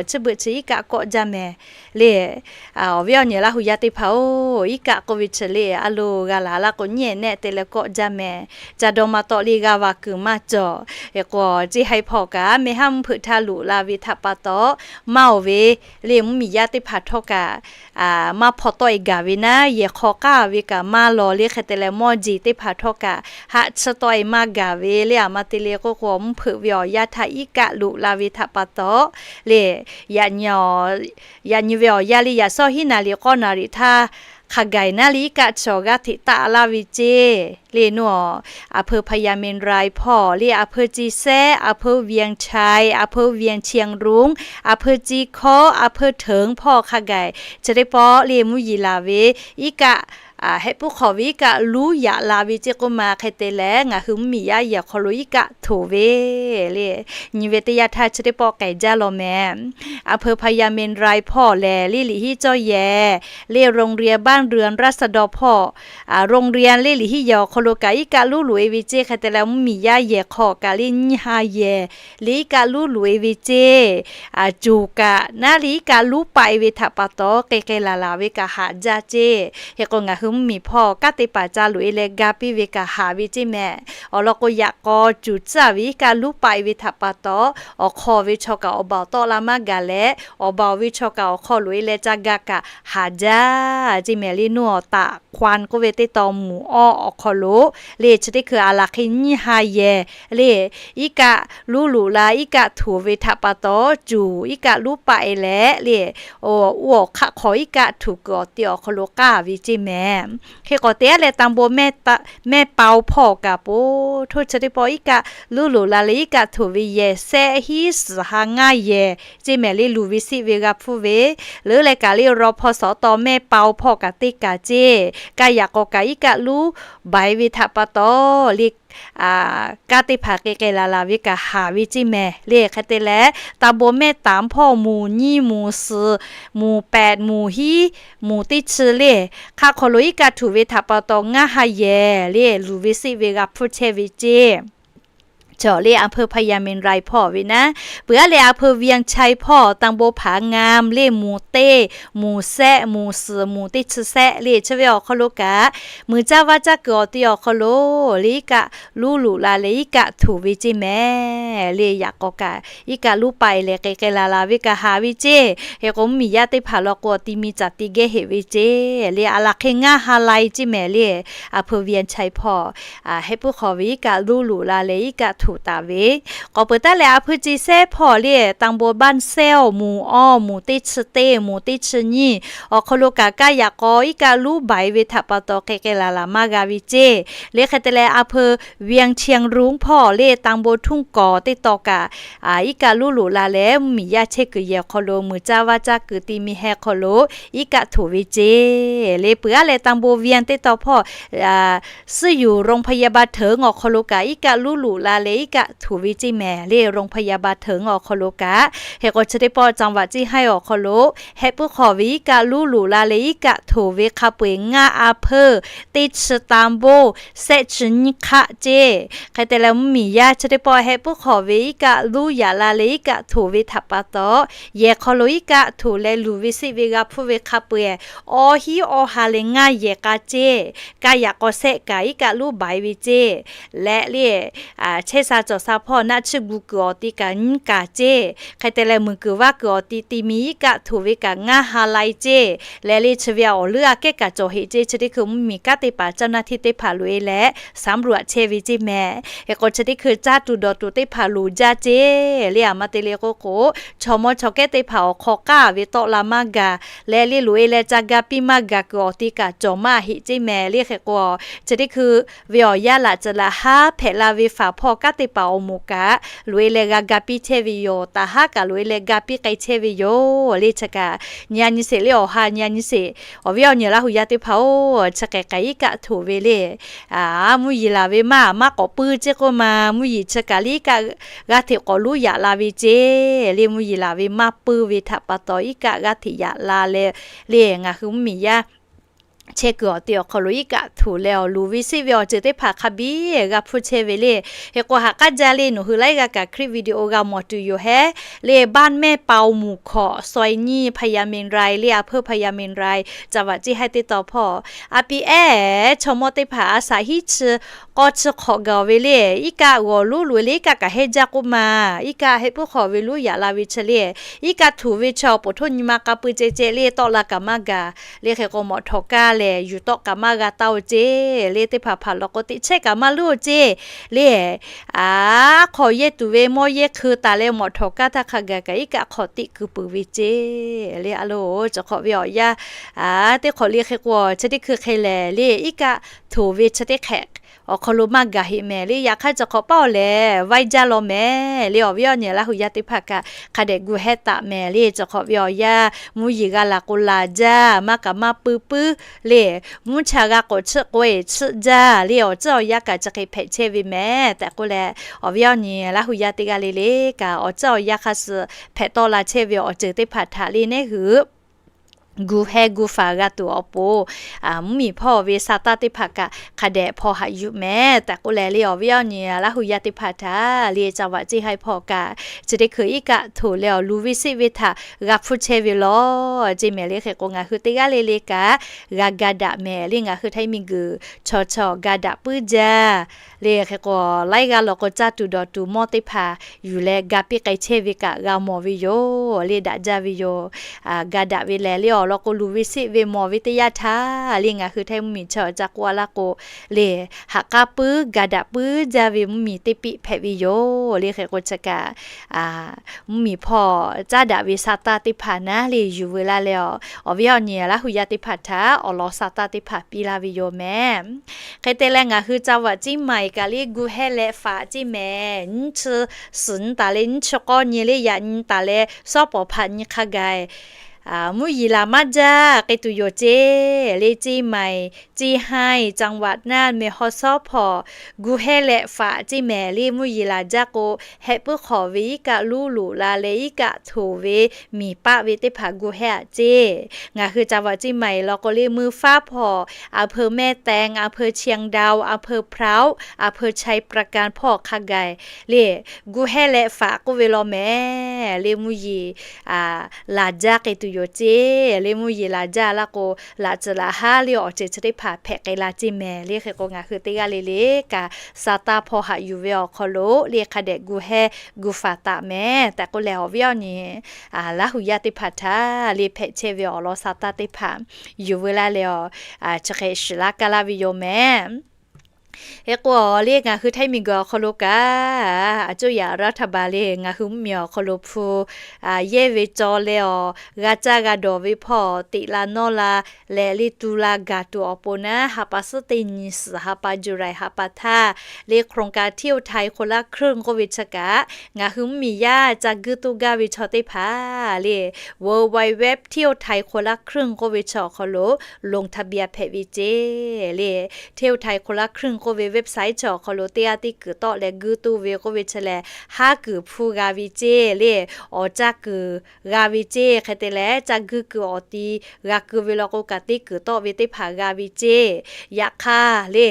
chi beuꞈ chi iˉ kaˆ kawˆ jaˇ mehˍ. Le awˬ viˉ awˬ nyi Laˇ hu yaˇ teˇ hpaˍ-oˬ, iˉ kaˆ k'oˆ ve chi le a lo g'a laˬ la k'o nyiˉ-ehˍ nehˆ te leh kawˆ jaˇ mehˍ. Ca dawˇ ma tawˆ le g'a va kuiˬ maˇ cawˬ. Hk'e k'o เชียงราย hpawˇ kaꞈ meh haˉ mvuhˇ hpeuꞈ htaˇ loꞈ la ve htaꞈ pa taw, maˇ-oˬ ve le mvuhˇmiˬ yaˇ teˇ hpaˍ htawˇ kaꞈ maˇ hpaw tawˆ-e gaˬ ve naˉ, yehˬ hk'aw k'aˇ ve kaꞈ maˇ lawˬ le hk'e te leh mawˇ jeˬ teˇ hpaˍ htawˇ kaꞈ haꞈ tsuhˇ tawˆ-e maˇ gaˬ ve le. A ma te le k'oˆ k'o mvuhˇ hpeuꞈ ve awˬ yanˇ htaˇ iˉ kaˆ loꞈ la ve htaꞈ pa taw le, yaꞈ nyi ve awˬ yanˇ le yaꞈ shawˉ hiˉ naˍ riˍ k'awˇ naˍ riˍ htaˇ hk'a gaˬ naˉ le iˉ kaˆ chi awˬ g'aˇ hteꞈ taˆ laˇ ve ceˇ. Le nuˇ awˬ อำเภอพญาเมรุ hpawˇ le อำเภอเชียงแสน อำเภอเวียงชัย อำเภอเวียงเชียงรุ้ง อำเภอเชียงคาน อำเภอเถิง hpawˇ hk'a gaˬ chi teˇ pawˆ le mvuhˇ yeˬ laˬ ve iˉ kaˆ, heh puˉ hk'awꞈ ve iˉ kaˆ luˉ yaꞈ la ve ceˇ k'oˆ ma hk'e te leh ngaˬ hui mvuhˇmiˬ yaˇ yehˬ hk'aw lo iˉ kaˆ htoꞈ ve le. Nyi ve teˇ yanˇ htaˇ chi teˇ pawˆ k'ehˬ jaˇ law mehˍ. อำเภอพญาเมรุ hpawˇ lehˬ le liꞈ hiˉ cawˇ yehˬ le โรงเรียนบ้านเรือนราษฎร hpawˇ โรงเรียน le liꞈ hiˉ yehˬ awˬ hk'aw lo kaꞈ iˉ kaˆ luˉ loꞈ-e ve ceˇ hk'e te leh mvuhˇmiˬ yaˇ yehˬ hk'aw kaꞈ le nyiˇ ha yehˬ le iˉ kaˆ luˉ loꞈ-e ve ceˇ. Coˬ kaꞈ naˉ le iˉ kaˆ luˉ paˆ-e ve htaꞈ pa taw k'ai k'ai laˬ laˬ ve kaꞈ haꞈ jaˇ ceˇ. Hk'e k'o ngaˬ hui mvuhˇmiˬ hpawˇ kanˉ te paˍ ca loꞈ-e leh ga piˇ ve kaꞈ haꞈ ve ceˇ mehˍ. Awˬ lawn k'o yaꞈ k'aw coˬ tcuhˉ ve iˉ kaˆ luˉ paˆ-e ve htaꞈ pa taw awˬ hk'aw ve chaw kaꞈ awˬ baˬ awˬ tawˆ la maˇ gaˬ leh awˬ baˬ awˬ ve chaw kaꞈ awˬ hk'aw loꞈ-e leh ca ga kaꞈ haꞈ jaˇ ceˇ mehˍ. Le nuˇ awˬ ตากควัน k'oˆ ve teˇ taw mvuhˬ awˇ awˬ hk'aw lo k'o, le chi teˇ hkui aˬ laˬ hk'e nyiˇ ha yehˬ le, iˉ kaˆ luˉ loꞈ la iˉ kaˆ htoꞈ ve htaꞈ pa taw, cuˬ iˉ kaˆ luˉ paˆ e leh le, oˇ awˬ hk'aˆ hk'aw iˉ kaˆ htoꞈ kuiˬ awˬ te awˬ hk'aw lo k'aˇ ve ceˇ mehˍ. Hk'e k'awꞈ te aˉ leh, Tanˇ bon mehˆ paoˇ hpawˇ kaꞈ po htoˇ chi teˇ pawˆ iˉ kaˆ luˉ loꞈ la leh iˉ kaˆ htoꞈ ve yehˬ sehˆ hiˉ suhˍ ha ngaˇ yehˬ ceˇ mehˍ le, luˬ ve siˆ ve g'a hpfuhˇ ve. Leuˉ leh kaꞈ le, raw hpawˇ sawˉ taw mehˆ paoˇ hpawˇ kaꞈ teˇ kaˬ ceˇ. Kaˇ yaꞈ k'aw kaꞈ iˉ kaˆ luˉ baiˍ ve htaꞈ pa taw le, kaˇ teˇ hpaˍ k'ai k'ai laˬ laˬ ve kaꞈ haˍ ve ceˇ mehˍ le. Hk'e te leh, Tanˇ bon mehˆ taˍ hpawˇ mvuhˇ nyiˇ mvuhˇ suhˍ mvuhˇ pehˍ mvuhˇ hiˉ mvuhˇ teˇ chi le, hk'aˆ hk'aw lo iˉ kaˆ htoꞈ ve htaꞈ pa taw ngaˇ ha yehˬ le, luˬ ve siˆ ve g'a hpfuhˇ chehˇ ve ceˇ. Chaw le อำเภอพญาเมรุ hpawˇ ve naˉ, peuˬ aˉ leh อำเภอเวียงชัย hpawˇ Tanˇ bon hpaˍ ngaˇ le, mvuhˇ teˇ mvuhˇ sehˆ mvuhˇ suhˍ mvuhˇ teˇ chi sehˆ le, chi ve awˬ hk'aw lo kaꞈ, mui caˇ vaˇ caˇ kuiˬ awˬ te awˬ hk'aw lo le iˉ kaˆ luˉ loꞈ la leh iˉ kaˆ htoꞈ ve ceˇ mehˍ le. Yaꞈ k'aw kaꞈ iˉ kaˆ luˉ paˆ e leh k'ai k'ai laˬ laˬ ve kaꞈ haˍ ve ceˇ. Hk'e k'o, mvuhˇmiˬ yaˇ teˇ hpaˍ law k'o, ti mi caˬ ti gehˇ heꞈ ve ceˇ le. Aˬ laˬ hk'e ngaˇ ha lai ceˇ mehˍ le, อำเภอเวียงชัย hpawˇ heh puiˉ hk'aw ve iˉ kaˆ luˉ loꞈ la leh iˉ kaˆ htoꞈ taˍ ve. K'awꞈ peuˬ taˉ leh, อำเภอเชียงแสน hpawˇ le, Tanˇ bon บ้านแซว mvuhˇ awˇ mvuhˇ teˇ chi teˇ mvuhˇ teˇ chi nyiˇ awˬ hk'aw lo kaꞈ, kaˇ yaꞈ k'aw iˉ kaˆ luˉ baiˍ ve htaꞈ pa taw k'ai k'ai laˬ laˬ maˇ g'a ve ceˇ. Le hk'e te leh, อำเภอเวียงเชียงรุ้ง hpawˇ le, Tanˇ bon ทุ่งก่อ teˇ taw kaꞈ, iˉ kaˆ luˉ loꞈ la leh mvuhˇmiˬ yaˇ chehˇ kuiˬ yehˬ awˬ hk'aw lo, mui caˇ vaˇ caˇ kuiˬ ti mi heh hk'aw lo iˉ kaˆ htoꞈ ve ceˇ. Le peuˬ aˉ leh, Tanˇ bon เวียง teˇ taw hpawˇ suhˉ yuˬ โรงพยาบาลเถิง awˬ hk'aw lo kaꞈ iˉ kaˆ luˉ loꞈ la leh iˉ kaˆ htoꞈ ve ceˇ mehˍ le. โรงพยาบาลเถิง awˬ hk'aw lo kaꞈ, hk'e k'o chi teˇ pawˆ จังหวัดเชียงราย awˬ hk'aw lo heh puiˉ hk'aw ve iˉ kaˆ luˉ loꞈ la leh iˉ kaˆ htoꞈ ve hk'a peu-eˬ ngaˇ อำเภอ teˇ chi Tanˇ bon sehˆ chi nyiˇ hk'aˆ ceˇ. Hk'e te leh, mvuhˇmiˬ yaˇ chi teˇ pawˆ heh puiˉ hk'aw ve iˉ kaˆ luˉ yaꞈ la leh iˉ kaˆ htoꞈ ve htaꞈ pa taw, yehˬ hk'aw lo iˉ kaˆ htoꞈ leh luˬ ve siˆ ve g'a hpfuhˇ ve hk'a peu-eˬ, awˇ hiˉ awˇ ha leh ngaˇ yehˬ k'a ceˇ. Kaˇ yaꞈ k'aw sehˆ kaꞈ iˉ kaˆ luˉ baiˍ ve ceˇ. Leh le, chehˇ sha cawˬ sha hpawˇ naˆ chiˇ gu kuiˬ awˬ ti kaꞈ nyiˇ kaˬ ceˇ. Hk'e te leh, mui kuiˬ vaˇ kuiˬ awˬ ti ti mi iˉ kaˆ htoꞈ ve kaꞈ ngaˇ ha lai ceˇ. Leh le chi ve awˬ leuˉ aꞈ kehˉ kaꞈ cawˬ heꞈ ceˇ. Chi teˇ hkui mvuhˇmiˬ kanˉ teˇ hpaˍ เจ้าหน้าที่ teˇ hpaˍ loꞈ e leh สำรวจ chehˇ ve ceˇ mehˍ. Hk'e k'o, chi teˇ hkui caˇ tuˬ dawˬ tuˬ teˇ hpaˍ loˍ jaˇ ceˇ. Le aˬ ma te le k'oˆ k'o, chaw mawˇ chaw kehˉ teˇ hpaˍ awˬ hk'aw k'aˇ ve tawˆ la maˇ gaˬ. Leh le loꞈ e leh ca ga piˇ maˇ gaˬ kuiˬ awˬ ti kaꞈ cawˬ maˇ heˆ ceˇ mehˍ. Le hk'e k'o, chi teˇ hkui ve awˬ yanˇ laꞈ ceh laꞈ haˉ hpehꞈ la ve faˍ hpawˇ kanˉ teˇ hpaˍ awˬ moˍ kaꞈ loꞈ e leh g'a ga piˇ chehˇ ve yoˬ. Taˍ haˉ kaꞈ loꞈ e leh ga piˇ k'ai chehˇ ve yoˬ. Le chi kaꞈ nyi a nyi sheˍ le, awˬ ha nyi a nyi sheˍ. Awˬ viˉ awˬ nyi Laˇ huˍ yaˇ teˇ hpaˍ-oˬ, chi k'ai k'ai iˉ kaˆ htoꞈ ve le. Mvuhˇ yeˬ laˬ ve maˇ maˇ k'awꞈ puiˉ ceˇ k'oˆ ma, mvuhˇ yeˬ chi kaꞈ le iˉ kaˆ g'aˇ hteꞈ k'awꞈ luˉ yaꞈ la ve ceˇ. Le mvuhˇ yeˬ laˬ ve maˇ puiˉ ve htaꞈ pa taw iˉ kaˆ g'aˇ hteꞈ yaꞈ la leh, le ngaˬ hui mvuhˇmiˬ yaˇ chehˇ kuiˬ awˬ te awˬ hk'aw lo iˉ kaˆ htoꞈ leh awˬ luˬ ve siˆ ve awˬ ceuˬ teˇ hpaˍ hk'a biˇ g'a hpfuhˇ chehˇ ve le. Hk'e k'o, ha k'aˉ jaˇ le nawˬ hui laiˉ g'aˇ kaꞈ คลิปวิดีโอ g'a mawˬ tuˬ yoˬ hehˉ. Le บ้านแม่เปา หมู่ hkawꞈ ซอย nyiˇ พญาเมรุ le อำเภอพญาเมรุ จังหวัดเชียงราย teˇ taw hpawˇ, a pi ehˉ, chaw mawˇ teˇ hpaˍ a shaꞈ hiˉ chi k'awˇ chi hk'awꞈ gaˬ ve le, iˉ kaˆ g'awˬ luˉ loꞈ e le iˉ kaˆ kaꞈ hehnˇ jaˇ k'oˆ ma, iˉ kaˆ heh puiˉ hk'aw ve luˉ yaꞈ la ve chi le, iˉ kaˆ htoꞈ ve chi awˬ poˍ htoˇ nyi ma k'a pui ceh ceh le tawˆ la kaꞈ maˇ gaˬ. Le hk'e k'o, mawꞈ htawˍ kaˇ lehˬ yuˬ tawˆ kaꞈ maˇ g'a taˇ-oˬ ceˇ. Le teˇ hpaˍ hpaˍ law k'o, teꞈ chehˇ kaꞈ maˇ luˉ-oˬ ceˇ. Le, aˉ, hk'aw yehˇ tuˬ ve mawˇ yehˇ hkui taˍ leh mawꞈ htawˍ kaˇ htaˇ hk'a gaˬ kaꞈ iˉ kaˆ hk'awꞈ teꞈ kuiˬ peuˬ ve ceˇ. Le a lo, cawˬ hk'awꞈ ve awˬ yanˇ, aˉ, teˇ hk'awꞈ le hk'e k'o, chi teˇ hkui hk'e lehˬ le iˉ kaˆ htoꞈ ve chi teˇ hk'ehꞈ awˬ hk'aw lo maˇ gaˬ heˆ mehˍ. Le yaꞈ hk'aˇ cawˬ hk'awꞈ paˇ-oˬ lehˬ, vaiˇ jaˇ law mehˍ. Le awˬ viˉ awˬ nyi Laˇ huˍ yaˇ teˇ hpaˍ kaꞈ hk'a dehꞈ gu heh taˍ mehˍ. Le cawˬ hk'awꞈ ve awˬ yanˇ, mvuhˇ yeˬ g'a laˬ k'o laˬ jaˇ, maˇ kaꞈ maˇ puiˉ puiˉ. Le mvuhˇ cha g'a k'awꞈ chiˆ k'o eˬ chiˆ jaˇ. Le awˬ ceuˬ awˬ yanˇ kaꞈ chi hk'e hpehꞈ chehˇ ve mehˍ tehꞈ k'oˆ leh, awˬ viˉ awˬ nyi Laˇ huˍ yaˇ teˇ g'aˇ le le kaꞈ awˬ ceuˬ awˬ yanˇ hk'a suh hpehꞈ tawˆ la chehˇ ve awˬ ceuˬ teˇ hpaˍ htaꞈ le neˉ hui gu heh gu faˍ g'a tuˬ awˬ pon, mvuhˇmiˬ hpawˇ ve sa taˇ teˇ hpaˍ kaꞈ hk'a dehꞈ hpaw haꞈ yuˬ mehˍ tehꞈ k'oˆ leh, le awˬ viˉ awˬ nyi Laˇ huˍ yaˇ teˇ hpaˍ htaꞈ le จังหวัดเชียงราย hpawˇ kaꞈ chi teˇ hkui iˉ kaˆ htoꞈ leh awˬ luˬ ve siˆ ve htaꞈ g'a hpfuhˇ chehˇ ve law ceˇ mehˍ. Le hk'e k'o, ngaˬ hui teˇ g'aˇ le le kaꞈ g'a ga daꞈ mehˍ. Le ngaˬ hui htaiˇ miˬguiˬ chaw chaw ga daꞈ puiˉ jaˇ. Le hk'e k'o, laiˉ g'aˇ law k'o caˇ tuˬ dawˬ tuˬ mawˇ teˇ hpaˍ yuˬ leh ga piˇ k'ai chehˇ ve kaꞈ g'a mawˬ ve yoˬ. Le daꞈ jaˇ ve yoˬ. Ga daꞈ ve lehˬ le awˬ lawn k'o, luˬ ve seˆ ve mawˬ ve teˇ yanˇ htaˇ le, ngaˬ hui Htaiˇ mvuhˇmiˬ chi awˬ ca k'oˆ a laˇ k'o le, haꞈ k'aˉ puiˉ ga daꞈ puiˉ jaˇ ve mvuhˇmiˬ teˇ piˆ hpehꞈ ve yoˬ le. Hk'e k'o chi kaꞈ mvuhˇmiˬ hpawˇ caˉ daꞈ ve sa taˇ teˇ hpaˍ naˉ le yuˬ veu laˇ leh, awˬ viˉ awˬ nyi Laˇ hu yaˇ teˇ hpaˍ htaꞈ awˬ lawn sa taˇ teˇ hpaˍ piˇ laˇ ve yoˬ mehˍ. Hk'e te leh, ngaˬ hui จังหวัดเชียงใหม่ kaꞈ le gu hehˇ leh faꞈ ceˇ mehˍ. Nyiˇ chi suhˍ nyi taˍ leh nyiˇ chi k'awˇ nyi le yaꞈ nyi taˍ leh shawˉ pawˍ hpaꞈ nyi hk'a gaˬ mvuhˇ yeˬ laˬ maˇ jaˇ k'ai tuˬ yoˬ ceˇ le. เชียงใหม่ เชียงราย จังหวัดน่าน mehˬ haw shawˉ hpawˍ gu hehˇ leh faꞈ ceˇ mehˍ le. Mvuhˇ yeˬ laˬ jaˇ k'o, heh puiˉ hk'awꞈ ve iˉ kaˆ luˉ loꞈ la leh iˉ kaˆ htoꞈ ve miˬ paˆ ve teˇ hpaˍ gu hehˇ aꞈ ceˇ. Ngaˬ hui จังหวัดเชียงใหม่ law k'o le, เมืองฟ้าผ่า อำเภอแม่แตง อำเภอเชียงดาว อำเภอพร้าว อำเภอชัยปราการ hpawˇ hk'a gaˬ le gu hehˇ leh faꞈ k'oˆ ve law mehˍ le. Mvuhˇ yeˬ laˬ jaˇ k'ai tuˬ yoˬ ceˇ le. Mvuhˇ yeˬ laˬ jaˇ laˇ k'o, laꞈ tcuhˍ laꞈ haˉ le awˬ ceuˬ chi teˇ hpaˍ hpehꞈ k'ai la ceˇ mehˍ le. Hk'e k'o, ngaˬ hui teˇ g'aˇ le le kaꞈ sa taˇ hpawˇ haꞈ yuˬ ve awˬ hk'aw lo le hk'a dehꞈ gu hehˇ gu faꞈ taˍ mehˍ tehꞈ k'oˆ leh, awˬ viˉ awˬ nyi Laˇ hu yaˇ teˇ hpaˍ htaꞈ le hpehꞈ chehˇ ve awˬ lawn sa taˇ teˇ hpaˍ yuˬ veu laˇ leh, chi hk'e shiˍ laˇ kaˇ laˇ ve yoˬ mehˍ. Hk'e k'o, le ngaˬ hui Htaiˇ miˬguiˬ awˬ hk'aw lo kaꞈ, a coˇ yaꞈ รัฐบาล le ngaˬ hui mvuhˇmiˬ awˬ hk'aw lo hpu yehˇ ve caw leh awˬ g'a caˇ g'a dawˬ ve hpawˇ teꞈ la nawˇ la leh le tu la gaˬ tuˬ awˬ pon naˉ, ha pa suhˉ teˇ nyi suhˍ ha pa July ha pa htaˇ le โครงการเที่ยวไทยคนละครึ่ง k'oˆ ve chi kaꞈ ngaˬ hui mvuhˇmiˬ yaˇ ca guiˇ toˇ gaˇ ve chaw teˇ hpaˍ le, เว็บไซต์ เที่ยวไทยคนละครึ่ง k'oˆ ve chi awˬ hk'aw lo ลงทะเบียน hpehꞈ ve ceˇ le. เที่ยวไทยคนละครึ่ง k'oˆ ve website chi awˬ hk'aw lo teˇ g'aˇ teˇ kuiˬ tawˆ leh guiˇ toˇ ve k'oˆ ve chi lehˬ, haˉ kuiˬ hpu g'a ve ceˇ le, awˬ caˇ kuiˬ g'a ve ceˇ. Hk'e te leh, ca guiˇ kuiˬ awˬ ti g'a keu ve law k'o kaꞈ, teˇ kuiˬ tawˆ ve teˇ hpaˍ g'a ve ceˇ. Yaꞈ hk'aˇ le,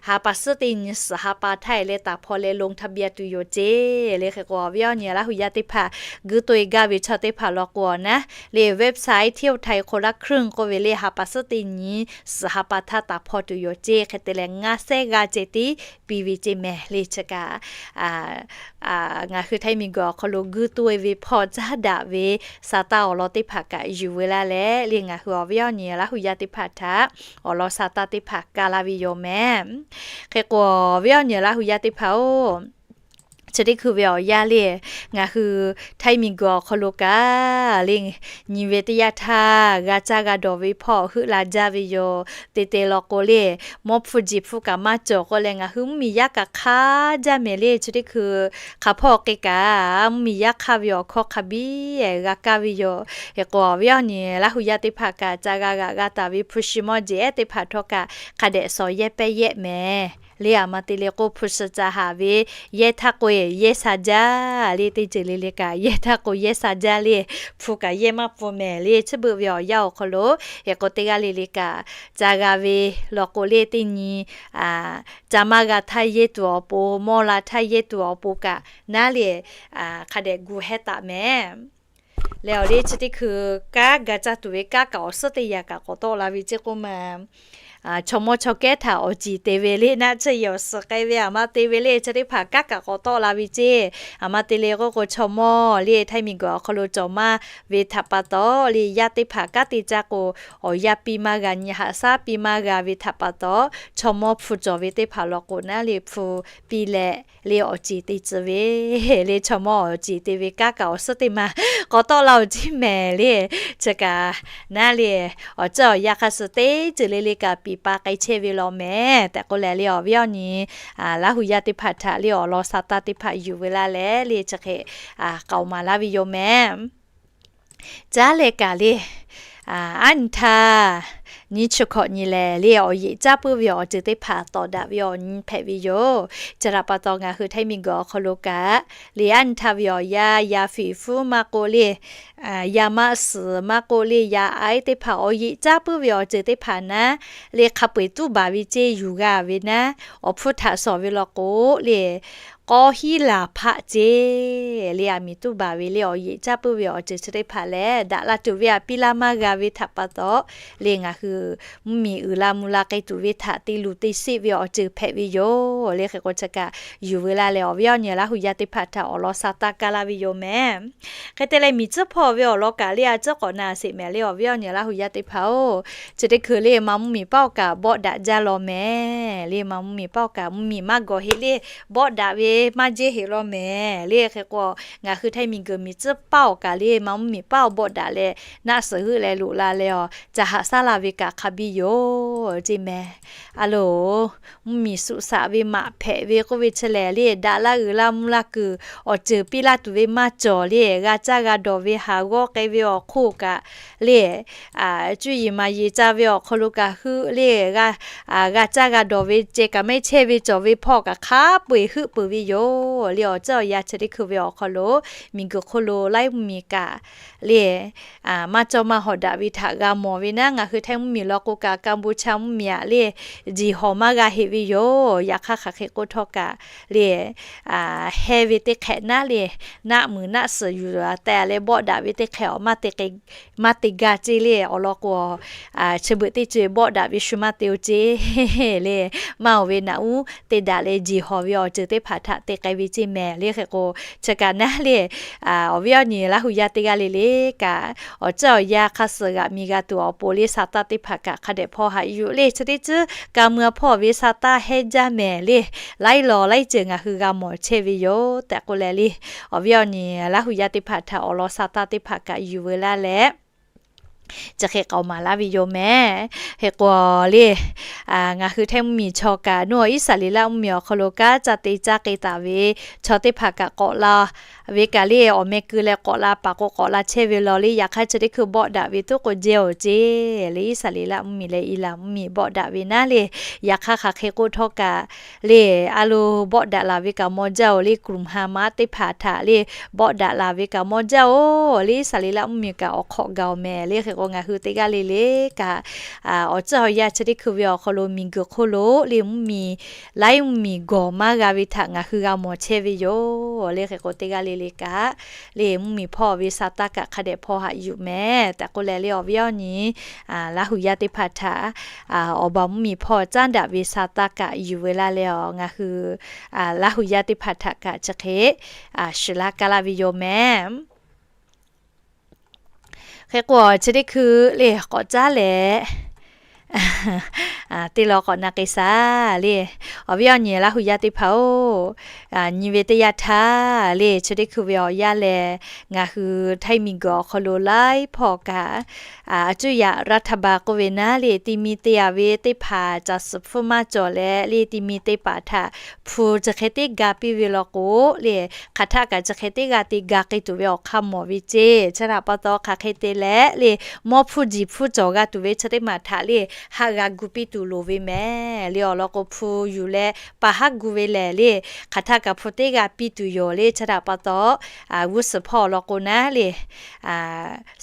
ha pa suhˉ teˇ nyi suhˍ ha pa htaˇ e leh taˍ hpaw leh ลงทะเบียน tuˬ yoˬ ceˇ le. Hk'e k'o, awˬ viˉ awˬ nyi Laˇ hu yaˇ teˇ hpaˍ guiˇ toˇ e gaˇ ve chaw teˇ hpaˍ law k'o awˬ naˉ le, website เที่ยวไทยคนละครึ่ง k'oˆ ve le ha pa suhˉ teˇ nyi suhˍ ha pa htaˇ taˍ hpaw tuˬ yoˬ ceˇ. Hk'e te leh, ngaˇ sehˉ g'a ceh tiˉ piˇ ve ceˇ mehˍ le. Chi kaꞈ ngaˬ hui Htaiˇ miˬguiˬ awˬ hk'aw lo guiˇ toˇ e ve hpawˇ caˉ daꞈ ve sa taˇ awˬ lawn teˇ hpaˍ kaꞈ yuˬ veu laˇ leh le, ngaˬ hui awˬ viˉ awˬ nyi Laˇ hu yaˇ teˇ hpaˍ htaꞈ awˬ lawn sa taˇ teˇ hpaˍ kaˇ laˇ ve yoˬ mehˍ. Hk'e k'o, awˬ viˉ awˬ nyi Laˇ hu yaˇ teˇ hpaˍ-oˬ, chi teˇ hkui ve awˬ yanˇ le, ngaˬ hui Htaiˇ miˬguiˬ awˬ hk'aw lo kaꞈ le, nyi ve teˇ yanˇ htaˇ g'a caˇ g'a dawˬ ve hpawˇ heuˆ la jaˇ ve yoˬ. Te te law k'o le, mawˇ hpu jeˬ hpu kaꞈ maˇ cawˬ k'oˆ leh, ngaˬ hui mvuhˇmiˬ yaˇ kaꞈ hk'aˇ jaˇ mehˍ le. Chi teˇ hkui hk'aˬ hpawˇ k'e kaꞈ mvuhˇmiˬ yaˇ hk'aˇ ve awˬ hkawˇ hk'a biˇ g'a kaˇ ve yoˬ. Hk'e k'o, awˬ viˉ awˬ nyi Laˇ hu yaˇ teˇ hpaˍ kaꞈ ca g'a g'aꞈ g'a taˍ ve hpu shi mawˇ jeˬ ehˉ teˇ hpaˍ htawˇ kaꞈ hk'a dehꞈ shawˍ yehˇ pehˇ yehˇ mehˍ le. Aˬ ma te le k'o, hpu shi ca haˍ ve yehˇ htaˇ k'o, yehˇ sha jaˇ le. Teˇ ceuˬ le le kaꞈ yehˇ htaˇ k'o, yehˇ sha jaˇ le. Hpu kaꞈ yehˇ maˇ pfuhˇ mehˍ le. Chi beuꞈ ve awˬ yanˇ awˬ hk'aw lo, hk'e k'o, teˇ g'aˇ le le kaꞈ ca g'a ve law k'o le, teˇ nyi ca maˇ g'a htaˇ yehˇ tuˬ awˬ pon, mawˇ la htaˇ yehˇ tuˬ awˬ pon kaꞈ naˉ le, hk'a dehꞈ gu hehˇ taˍ mehˍ. Leh awˬ le chi teˇ hkui kanˉ ga caˇ tuˬ ve kanˉ kaꞈ awˬ suhˉ teˇ yaꞈ kaꞈ k'awꞈ tawˆ la ve ceˇ k'oˆ ma. Chaw mawˇ chaw kehˉ htaꞈ awˬ ceˬ te ve le, naˆ tsuhˇ yehˬ awˬ suhˍ k'ai ve aˬ ma te ve le, chi teˇ hpaˍ kanˉ kaꞈ k'awꞈ tawˆ la ve ceˇ. Aˬ ma te le k'oˆ k'o, chaw mawˇ le Htaiˇ miˬguiˬ awˬ hk'aw lo cawˬ maˇ ve htaꞈ pa taw le, yaˇ teˇ hpaˍ kanˉ te caˇ k'o, awˬ yanˇ piˇ maˇ g'a nyi, haꞈ shaˉ piˇ maˇ g'a ve htaꞈ pa taw, chaw mawˇ hpu cawˬ ve teˇ hpaˍ law k'o naˉ le, hpu piˇ leh le awˬ ceˬ te tcuh ve le, chaw mawˇ awˬ ceˬ te ve kanˉ kaꞈ awˬ suhˉ teˇ ma k'awꞈ tawˆ la-oˬ ceˇ mehˍ le. Chi kaꞈ naˉ le, awˬ ceuˬ awˬ yanˇ hk'a suh teˇ ceuˬ le le kaꞈ piˍ pa k'ai chehˇ ve law mehˍ tehꞈ k'oˆ leh le, awˬ viˉ awˬ nyi Laˇ hu yaˇ teˇ hpaˍ htaꞈ le awˬ lawn sa taˇ teˇ hpaˍ yuˬ veu laˇ leh le, chi hk'e k'aoˍ maˍ laˇ ve yoˬ mehˍ. Caˉ leh kaꞈ le, aˉ nyi htaˇ nyiˇ chi hkawꞈ nyi lehˬ le, awˬ yeꞈ caˉ puiˉ ve awˬ ceuˬ teˇ hpaˍ tawˍ daꞈ ve awˬ nyi hpehꞈ ve yoˬ. Chi htaꞈ pa taw ngaˬ hui Htaiˇ miˬguiˬ awˬ hk'aw lo kaꞈ le, aˉ nyi htaˇ ve awˬ yanˇ yaˇ fiˍ fuˉ maˇ k'oˆ le, yaˇ maˇ suhˍ maˇ k'oˆ le, yaˇ aiˉ teˇ hpaˍ awˬ yeꞈ caˉ puiˉ ve awˬ ceuˬ teˇ hpaˍ naˉ le, hk'a peu-eˬ tuˉ baˬ ve ceˇ yuˬ g'a ve naˉ, awˬ hpfuhˇ htaꞈ shawˍ ve law k'o le, k'awˇ hiˉ laˬ hpaˆ ceˇ le. Aˬ miˍ tuˇ baˬ ve le awˬ yeꞈ caˇ puiˉ ve awˬ ceuˬ chi teˇ hpaˍ lehˬ, daꞈ la tuˬ ve aꞈ piˇ laˇ maˇ g'a ve htaꞈ pa taw le, ngaˬ hui mvuhˇ miˬ uiˍ la mvuh la k'ai tuˬ ve htaꞈ te luˬ te sheˆ ve awˬ ceuˬ hpehꞈ ve yoˬ le. Hk'e k'o chi kaꞈ yuˬ veu laˇ leh awˬ viˉ awˬ nyi Laˇ huˍ yaˇ teˇ hpaˍ htaꞈ awˬ lawn sa taˇ kaˇ laˇ ve yoˬ mehˍ. Hk'e te leh miˬ tcuhˉ hpawˇ ve awˬ lawn kaꞈ le a ciˉ k'awꞈ na sheˍ mehˍ le awˬ viˉ awˬ nyi Laˇ huˍ yaˇ teˇ hpaˍ-oˬ. Chi teˇ hkui le ma mvuhˇ miˬ paˆ awˬ kaꞈ bawˆ daꞈ jaˇ law mehˍ le. Ma mvuhˇ miˬ paˆ awˬ kaꞈ mvuhˇ miˬ maˇ gawˬ heˆ le, bawˆ daꞈ ve maˇ jehˇ heˆ law mehˍ le. Hk'e k'o ngaˬ hui Htaiˇ miˬ guiˬ miˬ tcuhˉ paˆ awˬ kaꞈ le ma mvuhˇ miˬ paˆ awˬ bawˆ daꞈ leh naˆ suhˍ heuˆ leh loꞈ la leh awˬ ca haꞈ shaˉ la ve kaꞈ hk'a biˇ yoˬ ceˇ mehˍ. A loˬ, mvuhˇ miˬ suꞈ shaꞈ ve maꞈ hpehꞈ ve k'oˆ ve chi lehˬ le, daꞈ laˇ uiˍ la mvuh la kuiˬ awˬ ceuˬ piˇ laˇ tuˬ ve maˇ cawˬ le. G'a caˇ g'a dawˬ ve haˍ g'awˇ k'ai ve awˬ hk'oˆ kaꞈ le, cuˇ yiˍ maˍ yiˍ ca ve awˬ hk'aw lo kaꞈ heuˆ le, g'a caˇ g'a dawˬ ve ceh kaꞈ mehˆ chehˇ ve cawˬ ve hpawˇ kaꞈ hk'a peu-eˬ heuˆ peuˬ ve yoˬ le. Awˬ ceuˬ awˬ yanˇ chi teˇ hkui ve awˬ hk'aw lo miˬ guiˬ hk'oˆ lo laiˉ mvuhˇ miˬ kaꞈ le maˇ cawˇ maˇ hawˍ daꞈ ve htaꞈ g'a mawˬ ve naˉ, ngaˬ hui Htaiˇ mvuhˇ miˬ law k'o kaꞈ Kampuchea mvuhˇ miˬ aꞈ le, jeˬ hawˍ maˇ g'a heˆ ve yoˬ. Yaꞈ hk'aˇ hk'aˬ hk'e k'oˆ htawˇ kaꞈ le, heh ve teˇ hk'ehꞈ naˉ le, naˆ muiˬ naˆ suhˍ yuˬ teh leh bawˆ daꞈ ve teˇ hk'ehꞈ awˬ maˇ te gaˇ ceˇ le. Awˬ lawn k'o, chi beuꞈ teˇ ceuˬ bawˆ daꞈ ve shu maˇ te-o ceˇ le. Maˇ oˬ ve naꞈ uˉ te daꞈ leh jeˬ hawˍ ve awˬ ceuˬ teˇ hpaˍ htaꞈ te k'ai ve ceˇ mehˍ le. Hk'e k'o chi kaꞈ naˉ le, awˬ viˉ awˬ nyi Laˇ huˍ yaˇ teˇ g'aˇ le le kaꞈ, awˬ ceuˬ awˬ yanˇ hk'a suhˍ g'aꞈ mi g'a tuˬ awˬ pon le sa taˇ teˇ hpaˍ kaꞈ hk'a dehꞈ hpawˇ haꞈ yuˬ le. Chi teˇ ceuˬ ka mui a hpawˇ ve sa taˇ hehnˇ jaˇ mehˍ le. Laiˉ law laiˉ ceuˬ ngaˬ hui g'a mawˬ chehˇ ve yoˬ tehꞈ k'oˆ leh le, awˬ viˉ awˬ nyi Laˇ huˍ yaˇ teˇ hpaˍ htaꞈ awˬ lawn sa taˇ teˇ hpaˍ kaꞈ yuˬ veu laˇ leh, chi hk'e k'aoˍ maˍ laˇ ve yoˬ mehˍ. Hk'e k'o le, ngaˬ hui Htaiˇ mvuhˇ miˬ chaw kaꞈ nawˬ Iˉsaˍreˍlaˆ mvuhˇ miˬ awˬ hk'aw lo kanˉ ca te caˇ k'ai taˍ ve chaw teˇ hpaˍ kaꞈ k'awꞈ la ve kaꞈ le, awˬ meh keu leh k'awꞈ la paˍ k'o k'awꞈ la chehˇ ve law le. Yaꞈ hk'aˇ chi teˇ hkui bawˆ daꞈ ve tuˉ k'o jehˇ-oˬ ceˇ le. Iˉsaˍreˍlaˆ mvuhˇ miˬ leh Iˉlaˍ mvuhˇ miˬ bawˆ daꞈ ve naˉ le, yaꞈ hk'aˇ hk'aˬ hk'e k'oˆ htawˇ kaꞈ le, a lo bawˆ daꞈ laˬ ve kaꞈ maw jaˇ-oˬ le. G'uiˬ ha ma teˇ hpaˍ htaꞈ le bawˆ daꞈ laˬ ve kaꞈ maw jaˇ-oˬ le. Iˉsaˍreˍlaˆ mvuhˇ miˬ kaꞈ awˬ hk'awꞈ gaˬ-oˬ mehˍ le. Hk'e k'o ngaˬ hui teˇ g'aˇ le le kaꞈ, awˬ ceuˬ awˬ yanˇ chi teˇ hkui ve awˬ hk'aw lo miˬ guiˬ hk'oˆ lo le mvuhˇ miˬ laiˉ mvuhˇ miˬ gawˬ maˇ g'a ve htaꞈ ngaˬ hui g'a mawˬ chehˇ ve yoˬ le. Hk'e k'o teˇ g'aˇ le le kaꞈ le mvuhˇ miˬ hpawˇ ve sa taˇ kaꞈ hk'a dehꞈ hpawˇ haꞈ yuˬ mehˍ tehꞈ k'oˆ leh le, awˬ viˉ awˬ nyi Laˇ huˍ yaˇ teˇ hpaˍ htaꞈ awˬ ba mvuhˇ miˬ hpawˇ caˉ daꞈ ve sa taˇ kaꞈ yuˬ veu laˇ leh, ngaˬ hui Laˇ huˍ yaˇ teˇ hpaˍ htaꞈ kaꞈ chi hk'e shiˍ laˇ kaˇ laˇ ve yoˬ mehˍ. Hk'e k'o chi teˇ hkui le k'awꞈ caˉ leh teˇ law k'awꞈ na k'ai shaˍ le, awˬ viˉ awˬ nyi Laˇ huˍ yaˇ teˇ hpaˍ-oˬ, nyi ve teˇ yanˇ htaˇ le chi teˇ hkui ve awˬ yanˇ lehˬ, ngaˬ hui Htaiˇ miˬ guiˬ awˬ hk'aw lo laiˉ hpawˇ kaꞈ, a cuˇ yaꞈ รัฐบาล k'oˆ ve naˉ le, ti mi te yaꞈ ve teˇ hpaˍ caˬ suhˍ hpfuhˇ maˇ cawˬ leh le, ti mi te paˍ htaꞈ hpu chi hk'e teˇ ga piˇ ve law k'o le, hk'aˬ htaˆ kaꞈ chi hk'e teˇ g'a te ga k'ai tuˬ ve awˬ hk'aˇ mawˬ ve ceˇ. Chi htaꞈ pa taw hk'aˬ hk'e te leh le, mawˇ hpfuhˇ jiˬ hpfuhˇ cawˬ g'a tuˬ ve chi teˇ maˬ htaꞈ le, haˆ g'a gu piˇ tuˬ loˍ ve mehˍ le. Awˬ lawn k'o hpu yuˬ leh pa haˉ gu ve lehˬ le, hk'aˬ htaˆ kaꞈ hpu teˇ g'a piˇ tuˬ yoˬ le. Chi htaꞈ pa taw g'uˇ suhˍ hpawˇ awˬ lawn k'o naˉ le,